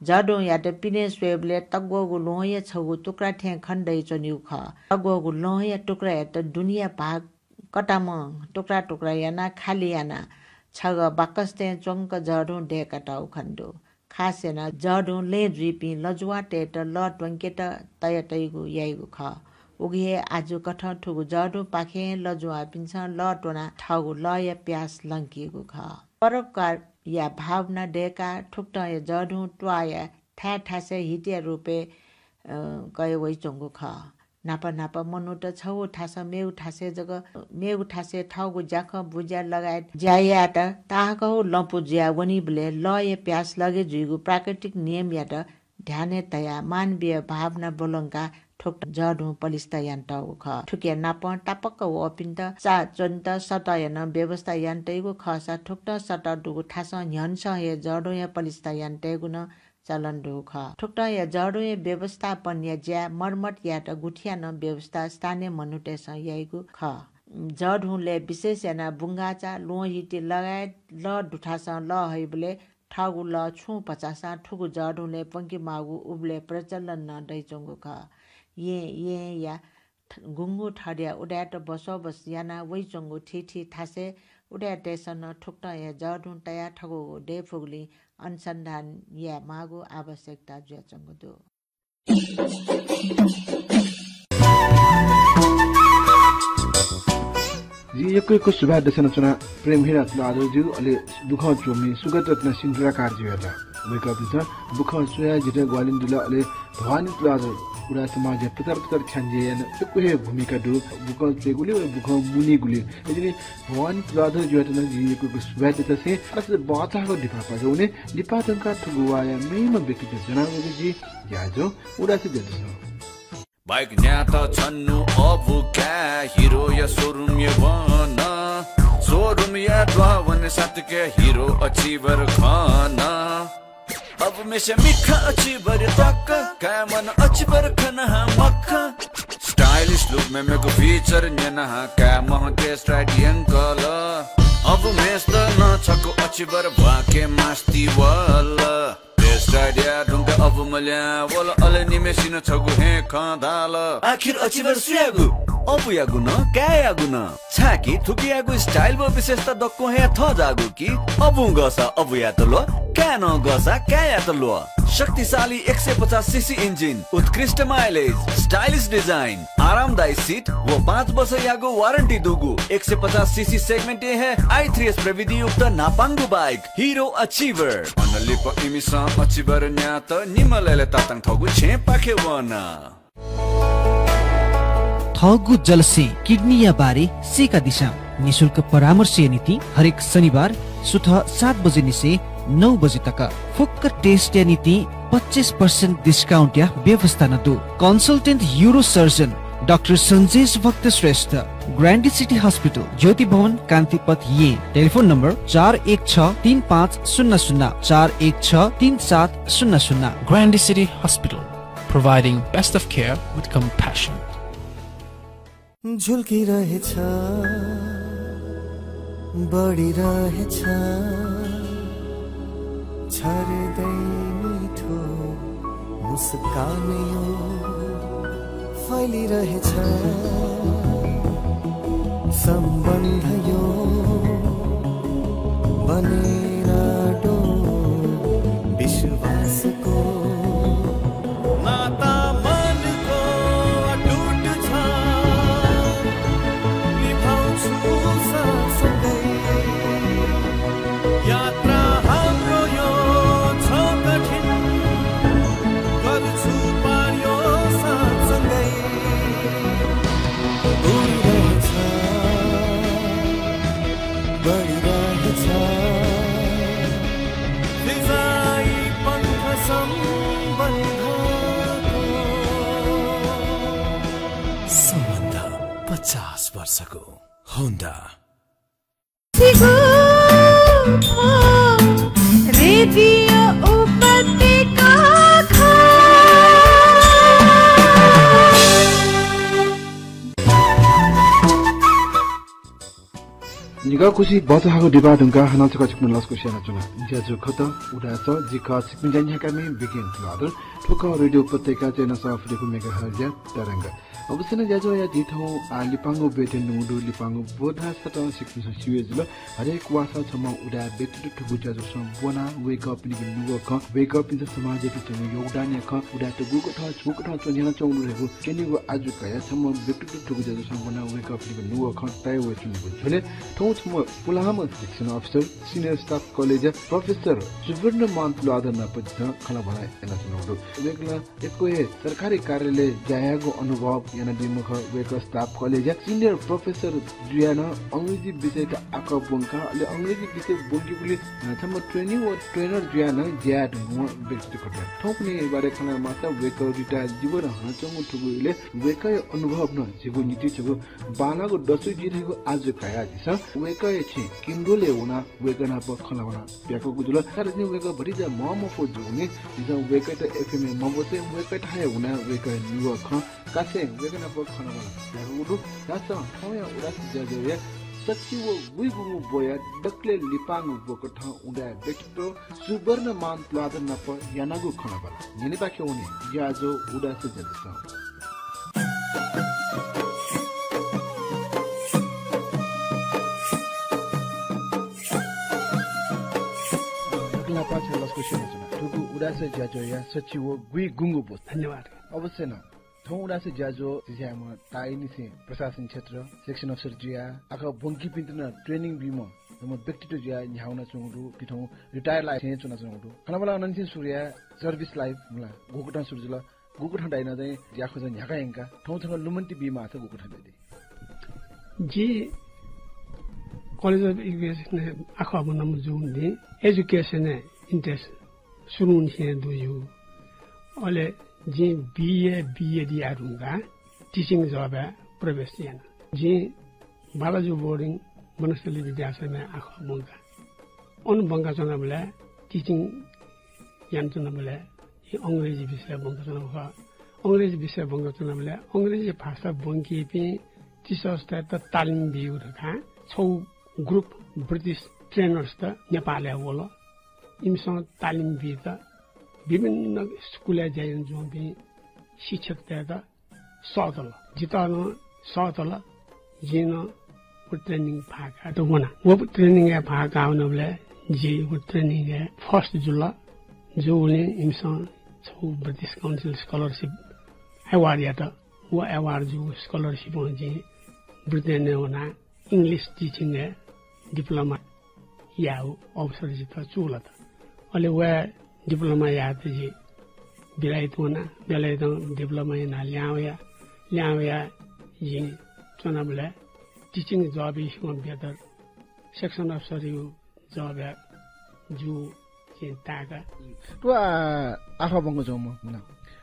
जःढुंयात पिने स्वयेबलय् तग्वःगु ल्वहंया छगू टुक्रा थें खने दइच्वनीगु खः। तग्वःगु ल्वहंया टुक्रायात दुनेया भाग कतामं टुक्रा टुक्रा यानाः खालि यानाः छगः बाकसतय् च्वंक जःढुं दय्कातःगु खने दु। खास यानाः जःढुं लँय् जुइपिं लजुवातय्त लः त्वंकेत तयातइगु याइगु खः। उकिं हे आजुकथं थुगु जःढुंपाखें लजुवापिन्सं लः त्वनाः थःगु लःया प्यास लंकीगु खः। परोपकारया भावना दय्काः थुकथंया जःढुं त्वाःया थाय् थासय् हितिया रूपय्, अ, कया वइच्वंगु खः। न्हापा न्हापा मनूत छगू थासं मेगु थासय् जक, मेगु थासय् थःगु ज्याखँ बुज्या लगायत ज्या यायेत ताहाकःगु लँपु जुया वनीबलय् लःया प्यास लगे जुइगु प्राकृतिक नियमयात ध्यानय् तयाः मानवीय भावना ब्वलंकाः थुकथं जःढुं पलिस्था यानातःगु खः। थुकिया नापं तापाक्क वःपिन्त चा च्वनेत सतःया नं व्यवस्था यानातइगु खःसा थुकथं सतः दुगु थासं न्ह्यःनेसं हे जःढुंया पलिस्था यानातयेगु नं चलन दुगु खः। थुकथंया जःढुंया व्यवस्थापनया ज्या मर्मत यायेत गुथिया नं व्यवस्था स्थानीय मनूतय्सं याइगु खः। जःढुंलय् विशेष यानाः बुंगाःचा, ल्वहंहिति लगायत लः दुथासं लः हइबलय् थःगु लः छुं भचासां थुगु जःढुंलय् प्वंके माःगु उबलय् प्रचलन नं दइच्वंगु खः। येँ, येँया थ-, गुंगू थरया उदाय्त बसोबस याना वइच्वंगु थीथी थासय् उदाय्तय्सं नं थुकथंया जःढुं तयाः थकूगु दयेफुगुलिं अनुसन्धान याये माःगु आवश्यकता जुयाच्वंगु दु। जिं यक्व यक्व सुभाय् देछानाच्वना प्रेम हिरा तुलाधरजु, अले बुखँ च्वमि सुगत रत्न सिन्धुराकारजुयात। वय्कःपिन्सं बुखँ च्वयाः जितः ग्वाहालि यानादिल, अले भवानी तुलाधर उदाय् समाजया प्रचार प्रसार ख्यानाः यानाः यक्व हे भूमिका दु। बुखँ च्वयेगुलिं, अले बुखँ मुनीगुलिं। अय्जूगुलिं भवानी तुलाधरजुयात नं जिं यक्व यक्व सुभाय् देछासें, अले बांलाक लिपा पाखे वने। लिपा धुंकाः थुगु वाःया मेम्ह व्यक्तित्व ज्वनावयेगु जिं ज्याझ्वः उदाय् देछानाच्वना। बाइक न्यात छन्हु अबु काय् हिरोया सोरुमय् वन। सोरुमया द्वाः वने सातके हिरो अचिभर खन। अबुम्हेस्या मिखा अचिभर तक, काय् मन अचिभर खना हा मखा। Stylish look मेमेगु feature न्यना हा, काय् मन test ride यंकल। अबुम्हेसित नं छकू अचिभर भ्वाके मास्ति वल। Test ride याये धुंकाः अबुम्ह लिहां वल, अले निम्हेसिनं छगू हे खँ धाल। आखिर अचिभर सुयागु? अबुयागु नं, काय्‌यागु नं। छाय्‌कि थुकियागु style व विशेषता दक्वं हे थज्याःगु कि अबुं गःसा अबुयात ल्वः, काय्‌नं गःसा काय्‌यात ल्वः। शक्तिशाली एक सय पचास cc engine, उत्कृष्ट mileage, stylish design, आरामदायी seat व पाँच वर्षयागु warranty दुगु एक सय पचास cc segment-य् हे i three s प्रविधियुक्त न्हापांगु bike Hero Achiever। अन लिपा इमिसं Achiever न्यात निम्ह लय्‌लय् तातां थःगु छेँपाखे वन। थःगु जलस्यें किडनीया बारे सीकादिसँ। निशुल्क परामर्शया निंतिं हरेक शनिबार सुथ सात बजे निसें नौ बजे तक फुक्क test-या निंतिं पच्चिस percent discount-या व्यवस्था नं दु। Consultant urosurgeon डाक्टर सञ्जेश भक्त श्रेष्ठ, ग्रान्डी सिटी हस्पिटल, ज्योति भवन, कान्तिपथ, येँ। टेलिफोन नम्बर चार एक छ तीन पाँच शून्य शून्य, चार एक छ तीन सात शून्य शून्य। Grande City Hospital, providing best of care with compassion. झुल्किरहेछ, बढिरहेछ, छाड्दै मिठो मुस्कान यो फैलिरहेछ। सम्बन्ध यो बनेर डो विश्वासको नाता मनको अटुट छ, निभाउँछु साथसँगै। यात्रा हाम्रो यो छ कठिन, गर्छु पार यो साथसँगै। उडिरहेछ, बढिरहेछ, फिजाइ पङ्ख सम्बन्धको। सम्बन्ध पचास वर्षको। होन्डा। रेडियो उपत्यका। निगाः खुसी बचाहागु दिबा धुंकाः हानं छकः छिकपिनि लसकुस यानाच्वना। ज्याझ्वः खः उदाय् सः, जि खः छिकपिनि ज्या न्ह्याकामि बिकेन तुलाधर। थ्व खः रेडियो उपत्यका चय्न्हय् सवाः फुति मेगाहर्जया तरंग। अवश्य नं ज्याझ्वःया झी थौं, आ, लिपांगु ब्वय् थें न्वंगु दु। लिपांगु ब्व धाःसा छिकपिन्सं स्यू हे जुल। हरेक वाःसां छम्ह उदाय् व्यक्तित्व थुगु ज्याझ्वलय् ब्वनाः वय्कःपिनिगु नुगः खँ, वय्कःपिन्सं समाजय् बीच्वंगु योगदानया खँ, उदाय्त गुकथं, गुकथं च्वन्ह्यानाच्वंगु धइगु क्यनेगु आजु कयाः छम्ह व्यक्तित्व थुगु ज्याझ्वलय् ब्वनाः वय्कःपिनिगु नुगः खँ तयावयाच्वनागु झ्वलय् थौं छम्ह पुलांम्ह शिक्षण अफिसर, senior staff college-या professor सुवर्ण मान तुलाधर नाप जिं खँल्हाबल्हा यानाच्वनागु दु। वय्कलं यक्व हे सरकारी कार्यालयय् ज्या याःगु अनुभव यानादीम्ह खः। वय्कः staff college-या senior professor जुयाः नं अंग्रेजी विषयत आखः ब्वंकाः, अले अंग्रेजी विषय ब्वंकीगुलिं, अ, छम्ह trainee व trainer जुयाः नं ज्या यानादीम्ह व्यक्तित्व खः। थौंकन्हय् बारे खँ ल्हायेमाःसा वय्कः retire जुइबलय् हालाच्वंगु थुगु इलय् वय्कःया अनुभव नं झीगु निंतिं छगू बांलाःगु दसु जुइ धइगु आजु कयाः झीसं वय्कःया छेँ किन्द्वलय् वनाः वय्कः नाप खँल्हाबल्हा यानाच्वनागु जुल। तर जिं वय्कः भतिचा म्वाःमफु जूगुलिं जिं वय्कःयात एफएमय् मब्वंसे वय्कःयात हे वनाः वय्कःया नुगः खँ कासें वय्कः नाप खँल्हाबल्हा यानाच्वनागु दु। धाःसा थौंया उदाय् सः ज्याझ्वःया सच्छि व गुइगुंगू ब्वया दकलय् लिपांगु ब्व कथं उदाय् व्यक्तित्व सुवर्ण मान तुलाधर नाप यानागु खँल्हाबल्हा। न्ह्यःने पाखे वने ज्याझ्वः उदाय् सः ज्याझ्वलय्। दकलय् न्हापां छितः लसकुस यानाच्वना। थुगु उदाय् सः ज्याझ्वःया सच्छि व गुइगुंगू ब्व। धन्यवाद। अवश्य नं। थौं उदाय् सः ज्याझ्वः जिज्याःम्ह ताःहाकःनिसें प्रशासन क्षेत्र, शिक्षण अफिसर जुयाः आखः ब्वंकीपिन्त नं training बीम्ह छम्ह व्यक्तित्व जुयाः न्ह्याः वनाच्वनागु दु, कि थौं retire लाइफय् च्वनाच्वनागु दु। खँल्हाबल्हा अनंनिसें सुरु याये service life मला, गुकथं सुरु जुल, गुकथं दाइनं चाहिँ ज्याखँचा न्ह्याका यंका, थौं छकः लुमन्ति बीमाःसा गुकथं दइ? जि College of Education-य् आखः ब्वनाम्ह जूगुलिं education-य् interest सुरुंनिसें दु ज्यू। अले जिं बिए, बिएड याये धुंकाः teaching job-य् प्रवेश याना। जिं बालाजु boarding वनस्थली विद्याश्रमय् आखः ब्वंका। अन ब्वंकाच्वनाबलय् teaching यानाच्वनाबलय् हि अंग्रेजी विषय ब्वंकाच्वनागु खः। अंग्रेजी विषय ब्वंकाच्वनाबलय् अंग्रेजी भाषा ब्वंकीपिं teachers-तय्त तालिम बीगु धकाः छगू group British trainers-त नेपालय् वल। इमिसं तालिम बीत विभिन्न स्कुलय् ज्या यानाच्वंपिं शिक्षकतय्त सःतल। जितः नं सःतल। जिं नं व training भाग कायेत वना। व training-य् भाग काः वनाबलय् जि व training-य् first जुल। जूगुलिं इमिसं छगू British Council scholarship award यात। व award जूगु scholarship-ं जिं ब्रिटेनय् वनाः English teaching-य् diploma यायेगु अवसर जितः चूलात। अले व diploma यायेत जि बेलायत वना। बेलायतं diploma यानाः लिहां वया। लिहां वयाः जिं च्वनाबलय् teaching job-या सिबें बेहतर section officer-या job-या जूगु जिं ताय्का। थ्व आखः ब्वंकाच्वंम्ह हुन,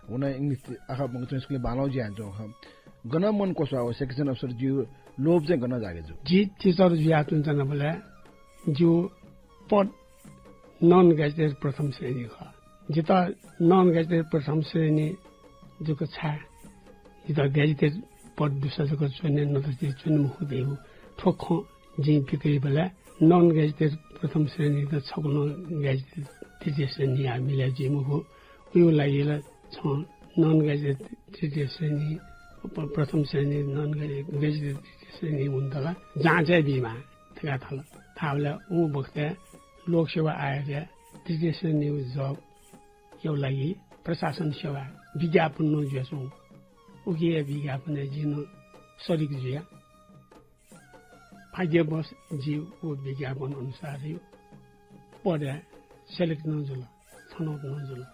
हुन English आखः ब्वंकाच्वंम्ह स्कुलय् बांलाःगु जुयाच्वंगु खः। गन मन क्वस्वः व section officer जुइगु लोभ चाहिँ गन जागे जू? जि teacher जुयाच्वनाच्वनाबलय् जिगु पद non gazetted प्रथम श्रेणी खः। जितः non gazetted प्रथम श्रेणी जक छाय्? जितः gazetted पद दुसा जक च्वने, नत चाहिँ च्वने मखु धइगु थ्व खँ जिं पिकयाबलय् non gazetted प्रथम श्रेणी त छकलं gazetted तृतीय श्रेणी याः मिले जुइ मखु। उयो लागि ला छं non gazetted तृतीय श्रेणी, प-, प्रथम श्रेणी, non gazetted तृतीय श्रेणी हुन्त ला जाँच याये बीमाः धकाः धाल। धाःबलय् उ बखतय् लोकसेवा आयोगया तृतीय श्रेणीया job-या लागि प्रशासन सेवा विज्ञापन नं जुयाच्वंगु। उकिया विज्ञापनय् जिं नं सरिक जुया। भाग्यवश जि व विज्ञापन अनुसार यो पदय् select नं जुल, छनौट नं जुल।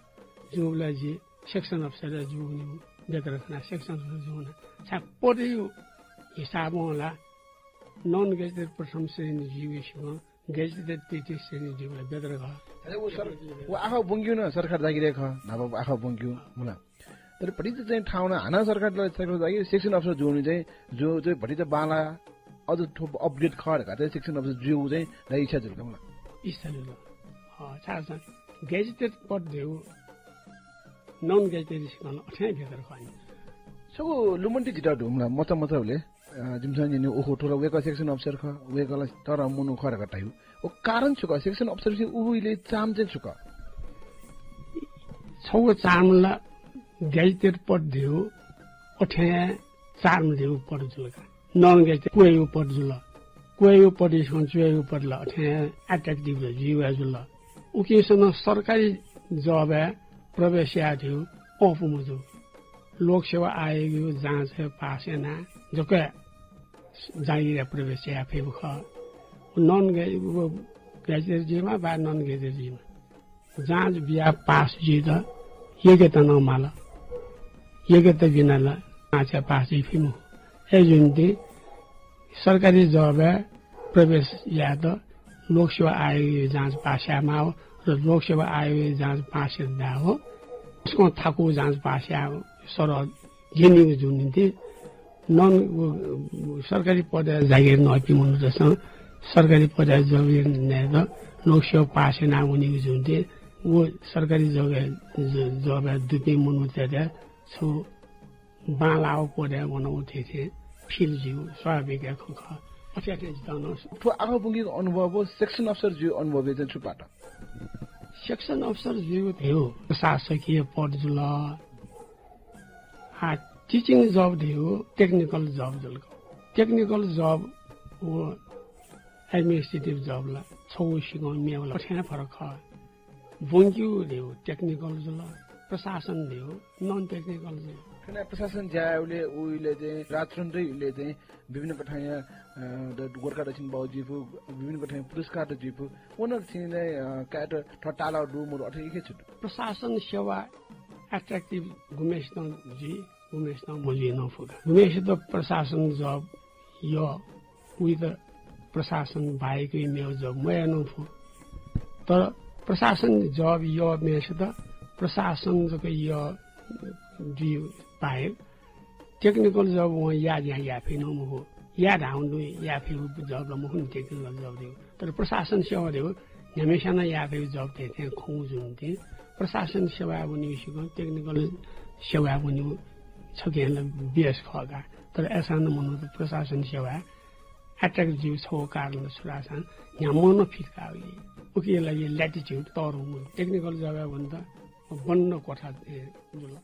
जूबलय् जि section officer जूगुनिगु बेतर खना section officer जूगुना। छाय् पदया हिसाबं ला non gazetted प्रथम श्रेणी जुइगु सिबें gazetted तृतीय श्रेणी जुइबलय् बेतर खः। अले व सर-, व आखः ब्वंकेगु नं सरकार जागिर हे खः, न्हापा आखः ब्वंकेगु मुला। तर भतिचा चाहिँ ठाउँ नं हानं सरकार, सरकार जागिर section officer जूगुलिं चाहिँ जो चाहिँ भतिचा बांलाः, अझ थ्व upgrade खः धकाः चाहिँ section officer जुइगु चाहिँ ला इच्छा जुल का मुला। इच्छा जुल। अ, छाय् चाहिँ gazetted पद धइगु non gazetted सिबें अथें बेतर खः नि। छगू लुमन्ति जितः दु मुला, मचा मचा हुले। अ, जिमिसं न्यने उखु थ्व ला वय्कः section officer खः, वय्कः ला तःधंम्ह मनू खः धकाः धाइगु। व कारण छु खः? Section officer-या उबलय् charm चाहिँ छु खः? छगू charm ला gazetted पद धइगु अथें charm धइगु पद जुल का। Non gazetted क्वय्‌गु पद जुल। क्वय्‌गु पदया सिबें च्वय्‌गु पद ला अथें attractive जुइगु जुल। उकिसं नं सरकारी job-य् प्रवेश याये धइगु अःपु मजू। लोकसेवा आयोगया जाँचय् पास यानाः जक जागिरय् प्रवेश याये फइगु खः। Non gazetted जुइमा वा non gazetted जुइमा, जाँच बियाः पास जुइत योग्यता नं माल। योग्यता बिना ला जाँचय् पास जुइ फइ मखु। अय्‌जूगुलिं सरकारी job-य् प्रवेश यायेत लोकसेवा आयोगया जाँच पास यायेमाः र लोकसेवा आयोगया जाँच पास यात धाःसा सकसिनं थाकुगु जाँच पास यायेगु सरह ग्यनीगु जूगुलिं non, व, सरकारी पदय् जागिर नःपिं मनूतय्‌सं सरकारी पदय् जागिर नयेत लोकसेवा पास यानाः वनीगु जूगुलिं व सरकारी job-य्, ज-, job-य् दुपिं मनूतय्‌त छगू बांलाःगु पदय् वनागु थें थें feel जुइगु स्वाभाविक हे खँ खः। अथे अथे जितः नं। थ्व आखः ब्वंकेगु अनुभव व section officer जुइगु अनुभवय् चाहिँ छु पात? Section officer जुइगु धइगु प्रशासकीय पद जुल। आ, teaching job धइगु technical job जुल। Technical job व administrative job ला छगू सिबें मेगु ला अथें फरक खः। ब्वंकेगु धइगु technical जुल, प्रशासन धइगु non technical जुल। थन प्रशासन ज्या यायेबलय्, उइले चाहिँ राजतन्त्र इले चाहिँ विभिन्न कथंया, अ, द-, गोर्खा दक्षिण बाहु जुइफु, विभिन्न कथंया पुरस्कार त जुइफु। व नं छिं चाहिँ, अ, कायेत थः ताःलाः दु मदु अथे इखे छु दु? प्रशासन सेवा attractive गुम्हेसितं जुइ, गुम्हेसितं मजुइ नं फु का। गुम्हेसित प्रशासन job यः, उइत प्रशासन बाहेक मेगु job मयाये नं फु। तर प्रशासन job यःम्हेसित प्रशासन जक यः जुइ बाहेक technical job वं याः ज्या याये फइ नं मखु। याये धाःगु दु, याये फइगु job ला मखु नि technical job धइगु। तर प्रशासन सेवा धइगु न्ह्याम्हेस्यां नं याये फइगु job थें थें खंगु जूगुलिं प्रशासन सेवाय् वनीगु सिकं technical सेवाय् वनीगु छकः ला बेस खः का। तर अय्‌सां नं मनूत प्रशासन सेवाय् attract जुइगु छगू कारण छु धाःसा न्ह्याम्हं नं fit का वइ। उकिया लागि latitude तःधंगु। Technical job-य् वनेत बन्द कोठा, ए, जुल।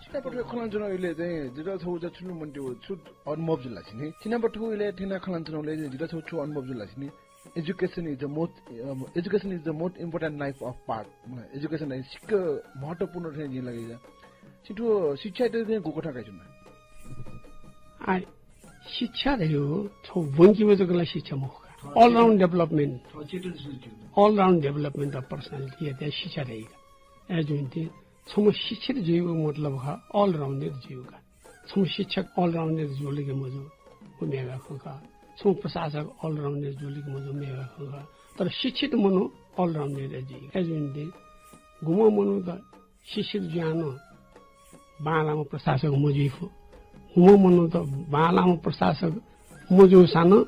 छिनापट्टि खँ ल्हानाच्वनागु इलय् चाहिँ जितः छगू छु मनूतय्‌गु छु अनुभव जुल ला छिनि? छिनापट्टि इलय् थ्यनाः खँ ल्हानाच्वनागु इलय् चाहिँ जितः छगू छु अनुभव जुल ला छिनि? Education is the most, um, education is the most important life of part। मतलब, education चाहिँ सिक्क महत्त्वपूर्ण थें जिं लगे जा। छिं थ्व शिक्षा चाहिँ गुकथं काइच्वना? आ, शिक्षा धइगु छगू ब्वंकेगु जक ला शिक्षा मखु का। All round development। All round development of personality यात शिक्षा धइगु का। अय्‌जूगुलिं छम्ह शिक्षित जुइगु मतलब खः all rounder जुइगु का। छम्ह शिक्षक all rounder जुल कि मजू, व मेगु खँ खः। छम्ह प्रशासक all rounder जुल कि मजू, मेगु खँ खः। तर शिक्षित मनू all rounder जुइ। अय्‌जूगुलिं गुम्ह मनूत शिक्षित जुयाः नं बांलाःम्ह प्रशासक मजुइ फु। गुम्ह मनूत बांलाःम्ह प्रशासक मजूसां नं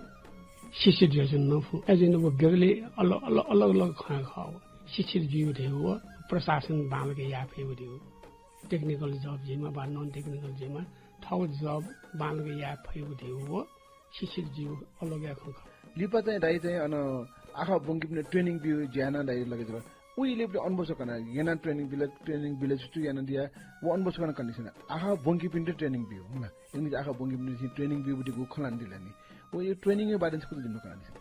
शिक्षित जुयाच्वने नं फु। अय्‌जूगुलिं व बेग्लै अल-, अल-, अलग अलग खँ खः। शिक्षित जुइगु धइगु व प्रशासन बांलाक याये फइगु धइगु। Technical job जुइमा वा non technical जुइमा, थःगु job बांलाक याये फइगु धइगु व शिक्षित जुइगु अलग हे खँ खः। लिपा चाहिँ दाइ चाहिँ अन आखः ब्वंकेपिन्त training बिउ ज्या याना दाइ लगे जुल। उ इलय् अनुभव छु कना, गय् याना training बिल, training बिल छु छु यानादिया, व अनुभव छु कना condition। आखः ब्वंकेपिन्त training बिउ, हुँ ला। English आखः ब्वंकेपिन्त training बिउ बुद्धि गु खँ ल्हानादिल नि। व यो training-या बारे छु कुछ जिमित कनादिसँ।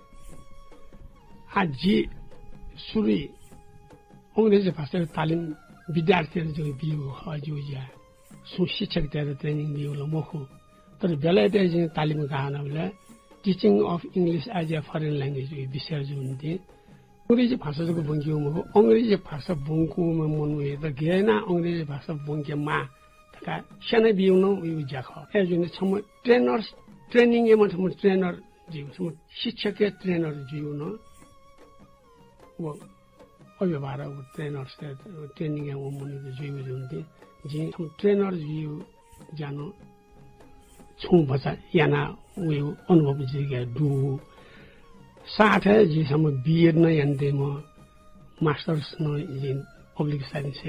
आ, जि सुरुइ अंग्रेजी भाषाया तालिम विद्यार्थीतय्‌त जक बिउ खः, ज्यू ज्या। सुं शिक्षकतय्‌त training बिउ ला मखु। तर बेलायतय् जिं तालिम काः वनाबलय् Teaching of English as a Foreign Language विषय जूगुलिं अंग्रेजी भाषा जक ब्वंकेगु मखु, अंग्रेजी भाषा ब्वंकूम्ह मनूयात गय् यानाः अंग्रेजी भाषा ब्वंकेमाः धकाः स्यनाबिउ नं उगु ज्या खः। अय्‌जूगुलिं छम्ह trainers, training याःम्ह छम्ह trainer जुइगु, छम्ह शिक्षकया trainer जुइगु नं व अभिभावक व trainers, training याःम्ह मनूत जुइगु जूगुलिं जिं छम्ह trainer जुइगु ज्या नं छुं भचा याना वइगु अनुभव जिके दु। साथै जि छम्ह B.Ed नं यानादीम्ह, masters नं जिं public science,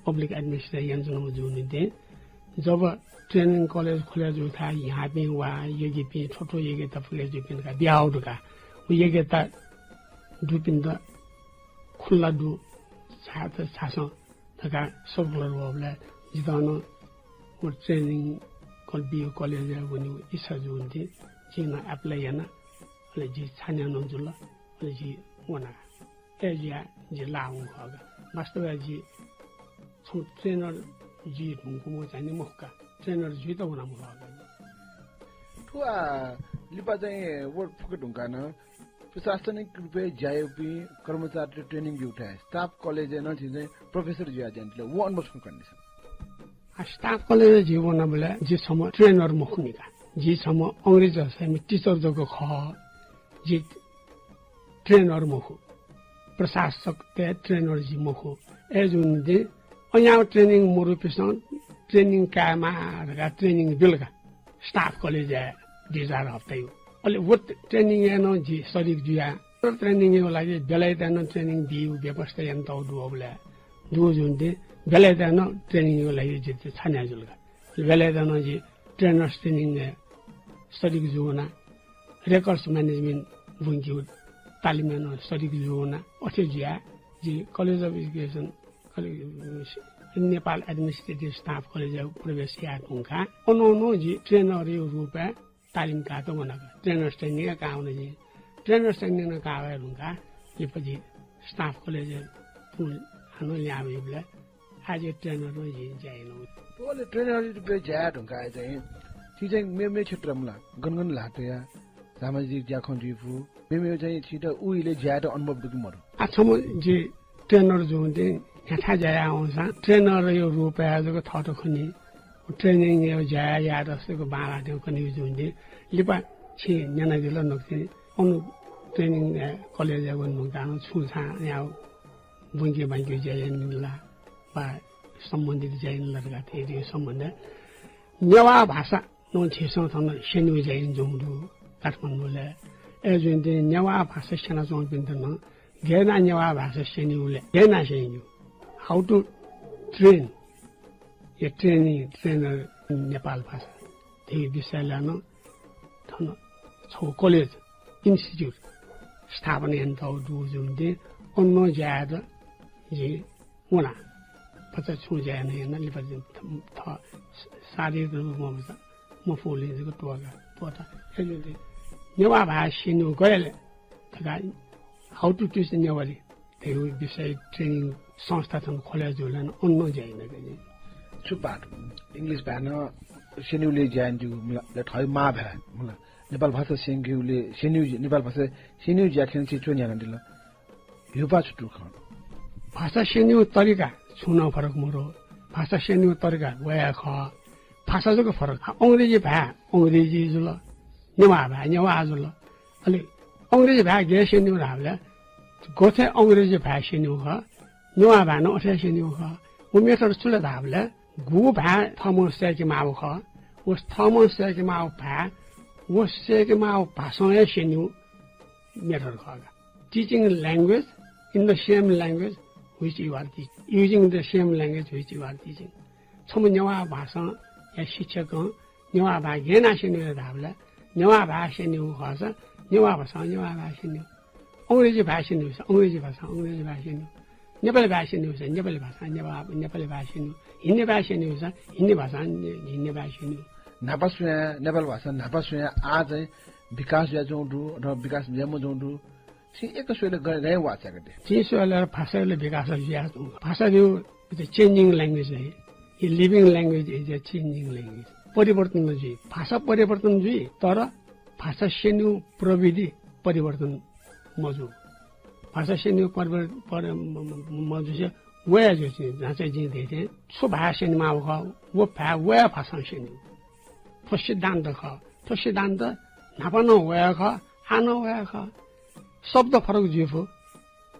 public administration यानाच्वनाम्ह जूगुलिं जब training college खुले जूथाय् न्ह्याःपिं वा यगिपिं थ्व थ्व यगे तफुके जूपिं धकाः बियाहु धकाः व योग्यता दुपिन्त खुल्ला दु छाय्, छाय्‌सं धकाः circular वःबलय् जितः नं व training कल-, बिउ college-य् वनेगु इच्छा जूगुलिं जिं नं apply याना। अले जि छान्या नं जुल। अले जि वना। अय् जुयाः जि लाः वंगु खः का। वास्तवय् जि छम्ह trainer जुइ धुंकूम्ह चाहिँ नि मखु का। Trainer जुइत वनाम्ह खः का। थ्व आ लिपा चाहिँ व फुके धुंकाः नं प्रशासनिक रूपय् ज्या याःपिं कर्मचारीत training ब्यूथाय् staff college-य् नं छिं चाहिँ professor जुयाः ज्या यानादिल। व अनुभव छकः कनादिसँ। आ, staff college-य् जि वनाबलय् जि छम्ह trainer मखुनि का। जि छम्ह अंग्रेजी भाषाया teacher जक खः। जि trainer मखु, प्रशासकतय् trainer जि मखु। अय्‌जूगुलिं अज्याःगु training मदुपिन्सं training कायेमाः धकाः training बिल का। Staff college-य् दुई चार हप्ताया। अले व training-य् नं जि सरिक जुया। Training-या लागि बेलायतय् नं training बीगु व्यवस्था यानातःगु दु। अबलय् दुगु जूगुलिं बेलायतय् नं training-या लागि जि छान्या जुल का। बेलायतय् नं जि trainers training-य् सरिक जूगु ना। Records management ब्वंकेगु तालिमय् नं सरिक जूगु ना। अथे जुयाः जि College of Education, Nepal Administrative Staff College-य् प्रवेश याये धुंकाः अन नं जि trainer-या रूपय् तालिम कायेत वना का। Trainers training-य् काः वना जि। Trainers training नं काः वये धुंकाः लिपा जि staff college-य् तुं हानं ल्याहां वइबलय् आः जि trainer-य् ज्या याना। अले trainer रूपय् ज्या याये धुंकाः चाहिँ छिं चाहिँ मेमेगु क्षेत्रय् मला गन गन ल्हाः तयाः सामाजिक ज्याखँ जुइफु, मेमेगु चाहिँ छित उ इलय् ज्या यायेत अनुभव दु कि मदु? आ, छम्ह जि trainer जूगुलिं न्ह्याथाय् ज्या याः वंसां trainer-या रूपय् जक थःत खनी। Training-या ज्या यायेत सक बांलाः थें खनी जूगुलिं लिपा छिं न्यनादिल नकतिनि अन training college-य् वने धुंकाः नं छुं छां याः ब्वंके बांके ज्या यानादिल ला वा सम्बन्धित ज्या यानादिल ला धकाः थें थें सम्बन्ध। नेवाः भाषा नं झीसं थन स्यनेगु ज्या यानाच्वंगु दु काठमाडौंलय्। अय्‌जूगुलिं नेवाः भाषा स्यनाच्वंपिन्त नं गय् यानाः नेवाः भाषा स्यनीगु ले, गय् यानाः स्यनीगु, how to train a training, trainer Nepal भाषा धइगु विषयलय् नं थन छगू कलेज, इन्स्टिच्युट स्थापना यानातःगु दुगु जुम्तिं अन नं ज्या यायेत जिं वना। भचा छुं ज्या याना याना लिपा जिं थ-, थ-, शारीरिक रूपमा भचा मफुगुलिं जक त्वःता, त्वःता। अय्‌जूगुलिं नेवाः भाय् स्यनीगु गय् ले धकाः how to teach Nepali धइगु विषय ट्रेनिङ संस्था थन खोले जुल, अन नं ज्या याना का जिं। छु बात? इङ्ग्लिस भाय् नं स्यनीगुलिं ज्या यानादीगु, मला, थःगु मां भाय्, मला, नेपाल भाषा स्यनीगुलिं, स्यनीगु, नेपाल भाषा स्यनीगु ज्या खँ छि छु न्ह्यानादिल? ह्यूपाः छु दु खः? भाषा स्यनीगु तरिका छुं नं फरक मरु। भाषा स्यनीगु तरिका वया खः। भाषा जक फरक। आ, अंग्रेजी भाय् अंग्रेजी जुल, नेवाः भाय् नेवाः जुल। अले अंग्रेजी भाय् गय् स्यनीगु धाःबलय् गथे अंग्रेजी भाय् स्यनीगु खः, नेवाः भाय् नं अथे स्यनीगु खः। व मेथड छु ले धाःबलय् गुगु भाय् थःम्हं सय्‌के माःगु खः, व थःम्हं सय्‌के माःगु भाय् व सय्‌के माःगु भाषां हे स्यनीगु मेथड खः का। Teaching language in the same language which you are teaching, using the same language which you are teaching। छम्ह नेवाः भाषाया शिक्षकं नेवाः भाय् गय् यानाः स्यनीगु धाःबलय् नेवाः भाय् स्यनीगु खःसा नेवाः भाषां नेवाः भाय् स्यनीगु। अंग्रेजी भाय् स्यनीगु सा अंग्रेजी भाषां अंग्रेजी भाय् स्यनीगु। नेपाली भाय् स्यनीगु सा नेपाली भाषां नेवाः, नेपाली भाय् स्यनीगु। हिन्दी भाय् स्यनीगु सा हिन्दी भाषां ने-, हिन्दी भाय् स्यनीगु। न्हापा स्वयां, नेपाल भाषा न्हापा स्वयां आः चाहिँ विकास जुयाच्वंगु दु, अथवा विकास जुया मच्वंगु दु। छिं एक स्वयां गय्, गय् वाःचाय्‌का दे? छिं स्वयां भाषाया विकास जुयाच्वंगु। भाषा धइगु it's a changing language है। A living language is a changing language। परिवर्तन जुइ, भाषा परिवर्तन जुइ, तर भाषा स्यनीगु प्रविधि परिवर्तन मजू। भाषा स्यनीगु परिवर्-, पर-, म-, म-, मजुसे वया जुइ। जहाँ चाहिँ जिं धयाथें छु भाय् स्यने माःगु खः, व भाय् वया भाषां स्यनीगु। थ्व सिद्धान्त खः। थ्व सिद्धान्त न्हापा नं वया खः, आः नं वया खः। शब्द फरक जुइ फु,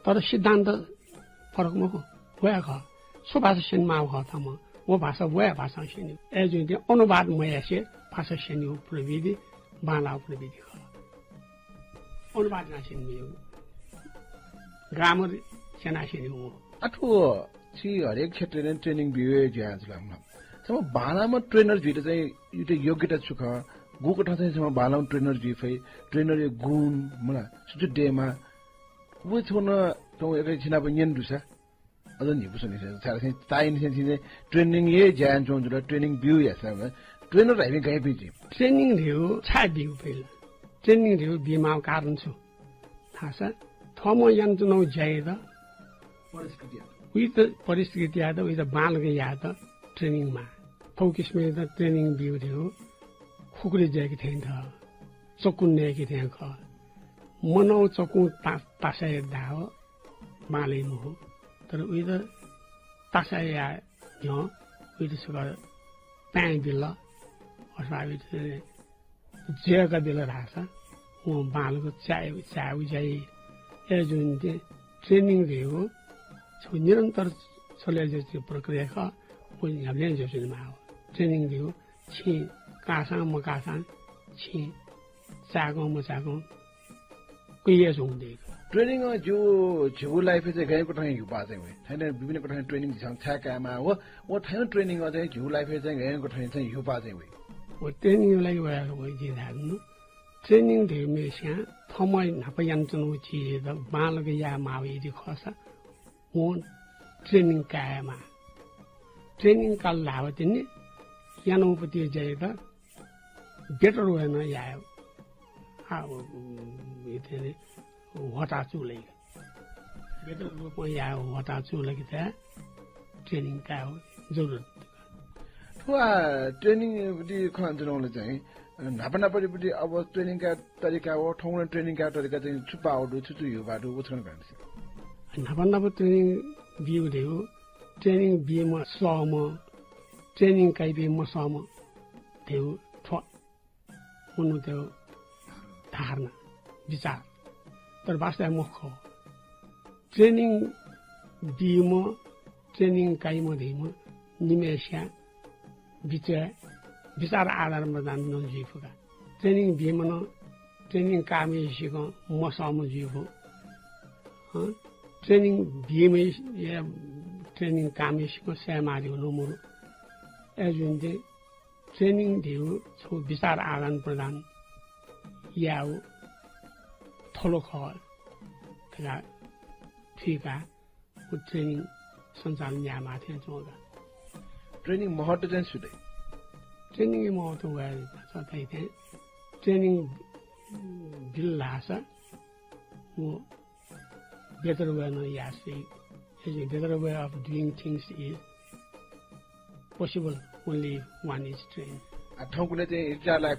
तर सिद्धान्त फरक मखु, वया खः। छु भाषा स्यने माःगु खः थःम्हं, व भाषा वया भाषां स्यनीगु। अय्‌जूगुलिं अनुवाद मयासें भाषा स्यनीगु प्रविधि बांलाःगु प्रविधि खः। अनुवाद यानाः स्यने मज्यू। Grammar स्यनाः स्यनीगु। अथवा छि हरेक क्षेत्रय् नं training बीगु हे जुयाच्वन। छम्ह बांलाःम्ह trainer जुइत चाहिँ उइत योग्यता छु खः? गुकथं चाहिँ छम्ह बांलाःम्ह trainer जुइ फइ? Trainer या गुण, मला, छु छु दयेमाः? व छुं नं थौं एक छिनाप न्यने दुसा। अझ न्हिपु स्वनिसें, छाय्‌धाःसा ताःनिसें छिं चाहिँ training हे ज्या यानाच्वंगु जुल, training बीगु याःसा, trainer धाइपिं गय् याइपिं जुइ? Training धइगु छाय् बीगु फइ ला? Training धइगु बीमाःगु कारण छु धाःसा, थःम्हं यानाच्वनागु ज्यायात, परिष्कृत यायेत, उइत परिष्कृत यायेत, उइत बांलाक यायेत training माः। थःगु किसिमयात training बीगु धइगु खुकुरी ज्याय्‌के थें खः, चकु नयेके थें खः। मनंगु चकुं ता-, तासाया दाः बांलाइ मखु, तर उइत तासाया न्ह्यः उइत छकः पाँय् बिल, अथवा उइत ज्वय्‌का बिल धाःसा वं बांलाक चाये, चायेगु ज्या याइ। अय्‌जूगुलिं training धइगु छगू निरन्तर चले जुइगु प्रक्रिया खः, व न्ह्याबलें जुयाच्वनेमाः। Training धइगु छिं काःसां मकाःसां, छिं चाय्‌कं मचाय्‌कं कुइयाच्वंगु दइ का। Training-ं झीगु, झीगु life-य् चाहिँ गय् कथं ह्यूपाः चाहिँ वइ। थथे विभिन्न कथं training झीसं छाय् कायेमाः व, व थथे training-ं चाहिँ झीगु life-य् चाहिँ गय् कथं चाहिँ ह्यूपाः चाहिँ वइ। व training-या लागि वयागु वइ जिं धायेधुन। Training धइम्हस्यां थःम्हं न्हापा यानाच्वनागु चिजयात बांलाक यायेमाःगु यदि खःसा वं training कायेमाः। Training काल धाःबलय् तिनि यानागु पति ज्यायात better way-नं याये, आ, व, व, व, ह्वःताः चूलाइ। Better रूपं याये ह्वःताः चूलाकेत training कायेगु जरुरत। थ्व training पति खँ जुल चाहिँ न्हापा न्हापा पति अब training काये तरिका व थौंकन्हय् training काये तरिका चाहिँ छु पाः दु, छु छु ह्यूपाः दु, व छकः कनादिसँ। न्हापा न्हापा training बीगु धइगु, training बीम्ह सःम्ह, training काइपिं मसःम्ह धइगु थ्व मनूतय् धारणा, विचार। तर वास्तवय् मखु खः। Training बीम्ह, training काइम्ह धइम्ह निम्हस्यां बिचय् विचार आदान प्रदान नं जुइ फु का। Training बीम्ह नं training काइम्हसिकं मसःम्ह जुइ फु। training बीम्ह, या training काम्हय्‌सिकं सय्‌माः धइगु नं मरु। अय्‌जूगुलिं training धइगु छगू विचार आदान प्रदान यायेगु थलो खः धकाः थुइकाः व training सञ्चालन यायेमाः थें च्वं का। Training महत्व चाहिँ छु दइ? Training महत्व वया छ थें training बिल धाःसा व better way नं याये सइ। Better way of doing things is possible only if one is trained। आ, थौंकन्हय् चाहिँ रिटायर लाय्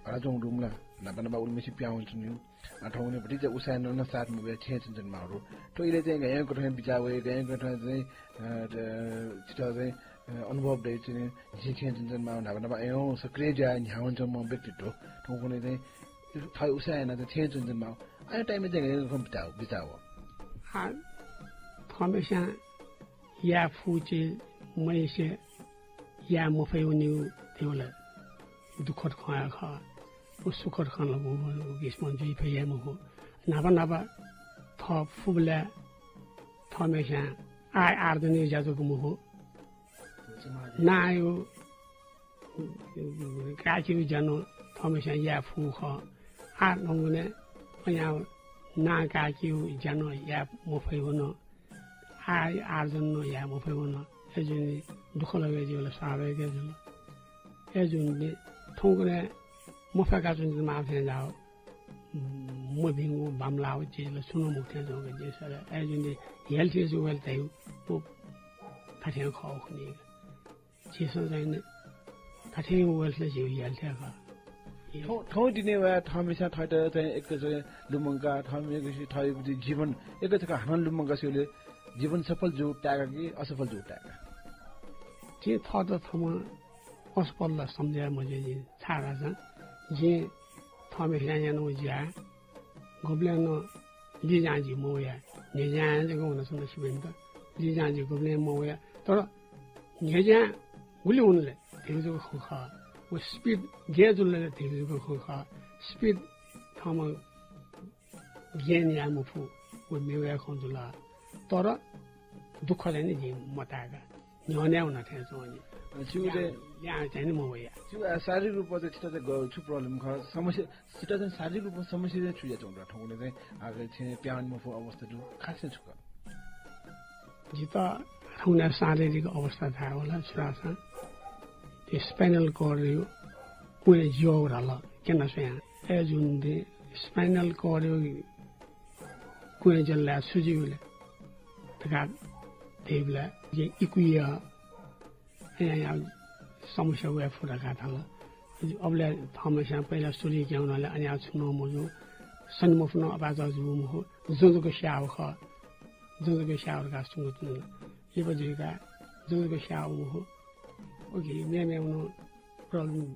भचा च्वंगु दु मला, न्हापा न्हापा उलिमछि पिहां वनाच्वनीगु। आ, थौंकन्हय् भतिचा उसाँय् नं साथ मबिया छेँय् च्वनाच्वनेमाः दु। थ्व इलय् चाहिँ गय् कथं बिचाः वइ, गय् कथं चाहिँ, अ, त-, छितः चाहिँ, अ, अनुभव दइ चाहिँ, झी छेँय् च्वनाच्वनेमाः, न्हापा न्हापा अय्‌नं सक्रिय जुयाः न्ह्याः वनाच्वंम्ह व्यक्तित्व। थौंकन्हय् चाहिँ थः उसाँय् यानाः चाहिँ छेँय् च्वनाच्वनेमाः। अय् time-य् चाहिँ गय् कथं बिचाः, बिचाः वः। आ, थःम्हस्यां याये फुगु चिज मेम्हस्यां याये मफइ वनीगु धइगु ला दुःखद खँ हे खः। व सुखद खँ ला मखु, व किसिमं जुइ फइ हे मखु। न्हापा न्हापा थः फुबलय् थःम्हस्यां आय आर्जनया ज्या जक मखु, नांया काय्‌केगु ज्या नं थःम्हस्यां याये फुगु खः। आः थौंकन्हय् अज्याःगु नां काय्‌केगु ज्या नं याये मफइ वन, आय आर्जन नं याये मफइ वन। अय्‌जूगुलिं दुःख लगय् जुइ ला स्वाभाविक हे जुल। अय्‌जूगुलिं थौंकन्हय् मफय्‌का च्वनेमाःगु थें जाः, मभिंगु बांमलाःगु चिज ला छुं नं मखु थें च्वं का जिं सः। अय्‌जूगुलिं health is wealth धइगु व थथे खः खनी। झीसं चाहिँ नि थथे wealth ला झीगु health हे खः। थौं, थौं दिने वया थःम्हस्यां थःत चाहिँ एक चाहिँ लुमंका, थःम्हस्यां थःगु जीवन एक छकः हानं लुमंका स्वयेबलय् जीवन सफल जूगु ताय्‌का कि असफल जूगु ताय्‌का? जिं थःत थःम्हं असफल ला सम्झे मज्यू जिं, छाय्‌धाःसा जिं थःम्हस्यां यानागु ज्या गुबलें नं लिज्यां जुइ मवया। न्ह्यज्यां जक वनाच्वन छिपिन्त, लिज्यां जुइ गुबलें मवया। तर न्ह्यज्यां गुलि वन ले धइगु जक खँ खः। व speed गय् जुल ले धइगु जक खँ खः। Speed थःम्हं gain याये मफु, व मेगु हे खँ जुल। तर दुःख चाहिँ नि जिं मताय्‌का, न्ह्यःने वन थें च्वं नि। अ, छिगु चाहिँ ल्याहां चाहिँ नि मवया। छिगु, अ, शारीरिक रूपमा चाहिँ छितः चाहिँ ग-, छु problem खः? समस्या, छितः चाहिँ शारीरिक रूपमा समस्या चाहिँ छु जुयाच्वंगु दु? थौंकन्हय् चाहिँ, आ, छेँय् पिहां वने मफु अवस्था दु, खास चाहिँ छु खः? जितः थौंकन्हय् शारीरिक अवस्था धायेगु ला छु धाःसा, त्यो spinal cord-या क्वँय् ज्याःगु धाल क्यना स्वयां। अय्‌जूगुलिं spinal cord-या क्वँय् ज्याःगु ला छु जुइ ले धकाः धइबलय् जिं इकुया अज्याःगु समस्या वये फु धकाः धाल। अबलय् थःम्हस्यां पहिला सुरु यानागु ला अज्याःगु छुं नं मजू, सने मफुगु नं अपाय्‌सकं जूगु मखु, जँ जक स्याःगु खः, जँ जक स्याःगु धकाः सुंक तुं लिपा जुइका, जँ जक स्याःगु मखु। OK, मेमेगु नं problem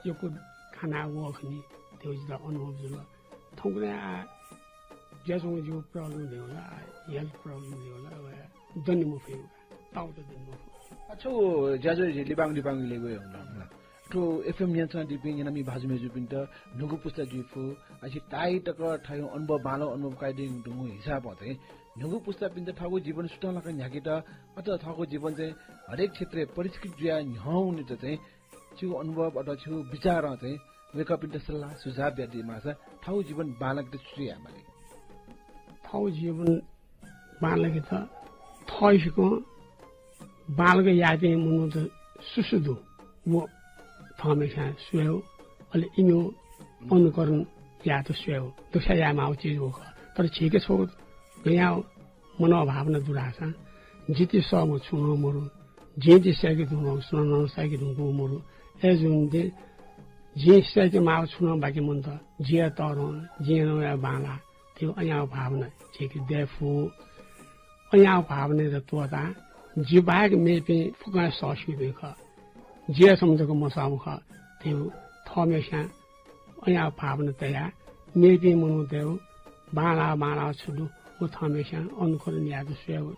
यक्व खाना वः खनी धइगु जितः अनुभव जुल। थौंकन्हय् आः जुयाच्वंगु जिगु problem धइगु ला, आः health problem धइगु ला, व दने मफइगु का, ताःत दने मफु। अच्छा, व ज्याझ्वः झी लिबांगु लिबांगु इलय् वये धुन। थ्व FM न्यनाच्वनादीपिं न्यनामि भाजु मय्‌जुपिन्त न्हूगु पुस्ता जुइ फु, अझ ताःई तक थःगु अनुभव बांलाः अनुभव कयादीगु हिसाबं चाहिँ न्हूगु पुस्तापिन्त थःगु जीवन सुथंलाक न्ह्याकेत अथवा थःगु जीवन चाहिँ हरेक क्षेत्रय् परिष्कृत जुयाः न्ह्यः वनेत चाहिँ छिगु अनुभव अथवा छिगु विचारं चाहिँ वय्‌कःपिन्त सल्लाह सुझाव बियादी माःसा थःगु जीवन बांलाकेत छु यायेमाली? थःगु जीवन बांलाकेत थःसिकं बांलाक याःपिं मनूत सु सु दु, व थःम्हस्यां स्वयेगु, अले इमिगु अनुकरण यायेत स्वयेगु, दक्वस्यां यायेमाःगु चिज व खः। तर झीके छगू गज्याःगु मनोभावना दु धाःसा, जि ति सःम्ह छुं नं मरु, जिं ति सय्‌के धुंकूम्ह सुनानं सय्‌के धुंकूम्ह मरु। अय्‌जूगुलिं जिं सय्‌के माःगु छुं नं बाकी मन्त, जि हे तःधं, जिं हे नं वयाः बांलाः धइगु अज्याःगु भावना झीके दये फु। अज्याःगु भावनायात त्वःताः जि बाहेक मेपिं फुक्कं सःस्यूपिं खः, जि हे छम्ह जक मसःम्ह खः धइगु थःम्हस्यां अज्याःगु भावना तयाः मेपिं मनूतय्‌गु बांलाः बांलाः छु दु, व थःम्हस्यां अनुकरण यायेत स्वयेगु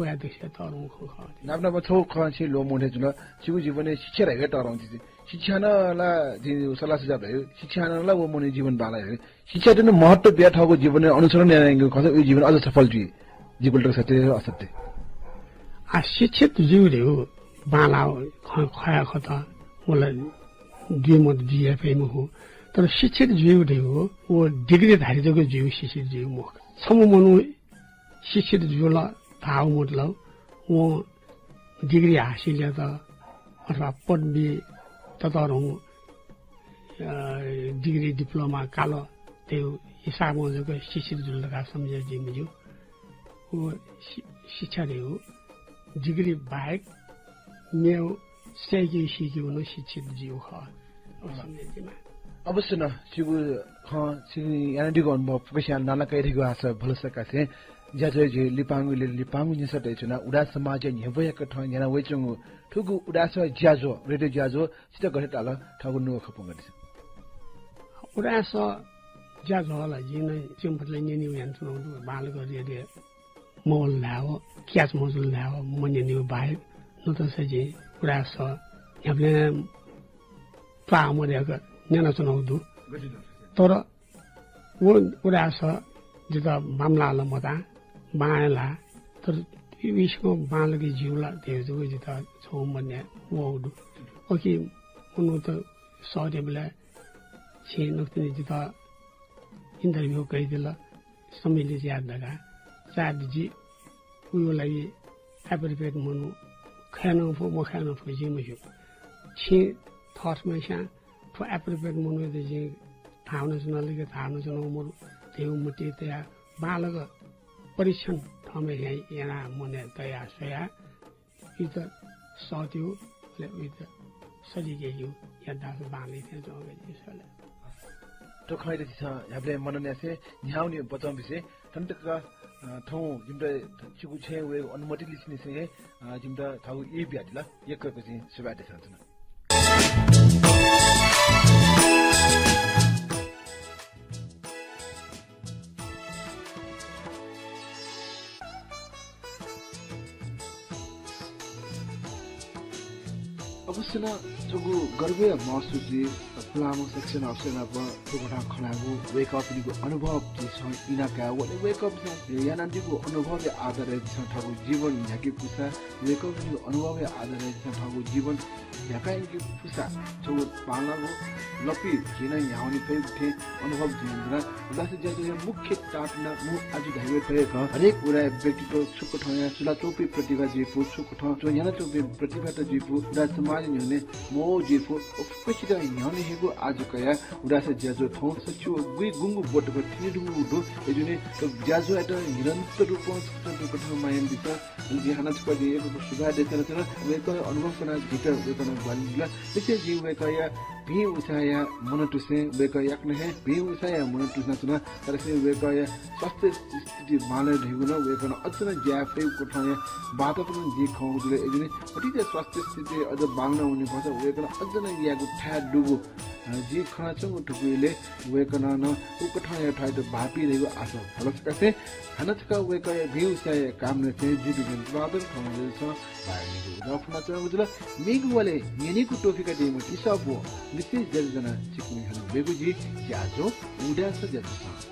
वया दृष्टिया तःधंगु खँ खः। नाप नाप छगू खँ छिं ल्वःमंथें जुल, छिगु जीवनय् शिक्षा धइगु तःधंगु चिज। शिक्षा नं ला जिं सल्लाह सुझाव धयागु, शिक्षा नं ला व मनूया जीवन बांलाइ धइगु। शिक्षायात नं महत्व बियाः थःगु जीवनय् अनुसरण यानागु खःसा व जीवन अझ सफल जुइ। जिगु ला सत्य असत्य। आ, शिक्षित जुइगु धइगु बांलाः खँ खया खत, व ला जुइ मत, जुइ हे फइ मखु। तर शिक्षित जुइगु धइगु व डिग्री धारी जक जुइगु शिक्षित जुइगु मखु। छम्ह मनू शिक्षित जुल धाःगु मतलब वं डिग्री हासिल यात अथवा पदवी ततःधंगु, अ, डिग्री डिप्लोमा काल धइगु हिसाबं जक शिक्षित जुल धकाः सम्झे जुइ मज्यू। व शि-, शिक्षा धइगु डिग्री बाहेक मेगु सय्‌केगु सीकेगु नं शिक्षित जुइगु खः। अवश्य नं छिगु खँ, छिं यानादीगु अनुभव फुक्कसियां नाला कयादीगु आशा भलसा कासें ज्याझ्वः जुइ लिपांगु इलय् लिपांगु न्ह्यसः तयाच्वनाः उदाय् समाजया न्ह्यब्वया कथं न्याना वयाच्वंगु थुगु उदाय् सः ज्याझ्वः, रेडियो ज्याझ्वः छित गथे ताल, थःगु नुगः खँ प्वंकादिसँ। उदाय् सः ज्याझ्वः ला जिं नं च्यमफुतले न्यनेगु यानाच्वनागु दु, बांलाक रेडियो मवल धायेवं, क्याच मजुल धायेवं मन्यनेगु बाहेक, नतःसा जिं उदाय् सः न्ह्याबलें त्वाः मदय्‌क न्यनाच्वनागु दु। तर व उदाय् सः जितः बांमलाः ला मताः, बां हे लाः। तर इमिसं बांलाक ज्यू ला धयागु जक जितः छगू मनय् वःगु दु। अकिं मनूत सःतेबलय् छिं नकतिनि जितः interview कयादिल, सम्मिलित यात धकाः। सायद जि उकिया लागि appropriate मनू खये नं फु, मखये नं फु, जिं मस्यू। छिं थःम्हस्यां थ्व appropriate मनूयात जिं थाहां वनाच्वना ला कि थाहां वनाच्वनागु मदु धयागु मतिइ तयाः बांलाक परीक्षण थःम्हस्यां यानाः मनय् तयाः स्वयाः उइत सःतेगु, अले उइत सजिक यायेगु यात धाःसा बांलाइ थें च्वं का जिं स्वये। थ्व खँयात झीसं न्ह्याबलें मनन यासें न्ह्याःगु बचं बिसें थन तक, अ, थौं जिमित छिगु छेँय् वयेगु अनुमति लिसेंनिसें हे, अ, जिमित थःगु ई बियादिल। यक्व यक्व जिं सुभाय् देछानाच्वना। अवश्य नं छगू गर्व हे महसुस जुइ, पुलांम्ह सक्सेना अफिसर नाप थुकथं खँ ल्हायेगु, वय्‌कःपिनिगु अनुभव झीसं इनाकाये, अले वय्‌कःपिन्सं यानादीगु अनुभवया आधारय् झीसं थःगु जीवन न्ह्याके फुसा, वय्‌कःपिनिगु अनुभवया आधारय् झीसं थःगु जीवन न्ह्याका यंके फुसा छगू बांलाःगु लँपुइ झी नं न्ह्यावने फइगु थें अनुभव जुयाच्वन। उदाय् सः ज्याझ्वःया मुख्य ताःतुना मू आजु धायेगु खः, हरेक उदाय् व्यक्तित्व छु कथंया चुलाच्वंपिं प्रतिभा जुइफु, छु कथं च्वन्यानाच्वंपिं प्रतिभात जुइफु, उदाय् समाज न्ह्यःने मवः जुइफु, व फुक्कसित न्ह्यावने हयेगु आजु कयाः उदाय् सः ज्याझ्वः थौं सछि व गुइगुंगू ब्व तक थ्यने धुंकूगु दु। अय्‌जूगुलिं थ्व ज्याझ्वःयात निरन्तर रूपं छकः थुकथं माया यानादिसँ। अले जिं हानं छकः जिं यक्व यक्व सुभाय् देछानाच्वना। वय्‌कःया अनुभव कनाः झीत वय्‌कलं ग्वाहालि बिल। अले जिं वय्‌कःया भिं उसाँय्‌या मनंतुसें, वय्‌कः याकनं हे भिं उसाँय्‌या मनंतुसें च्वना। तर वय्‌कःया स्वास्थ्य स्थिति बांलाइ धइगु नं वय्‌कलं अझ नं ज्या याये फइगु कथंया वातावरण जिं खंगु दु। अय्‌जूगुलिं अतिथ्या स्वास्थ्य स्थिति अझ बांलाना वने फःसा वय्‌कलं अझ नं यायेगु थाय् दुगु, अ, जिं खनाच्वंगु थुकिं इलय् वय्‌कलं नं उकथंया थाय्‌त भाःपी धइगु आशा भलसा कासें हानं छकः वय्‌कःया भिं उसाँय्‌या कामनासें जि बिज्ञान प्रधान थौं जिमिसं भाय् वनेगु उजं फ्वनाच्वनागु जुल। मेगु वालय् न्यनेगु त्वःफिक दइम्ह इसाबु निसें ज्याझ्वः ज्वनाः छिकपिनि थन वयेगु जुइ। ज्याझ्वः उदाय् सः ज्याझ्वलय्।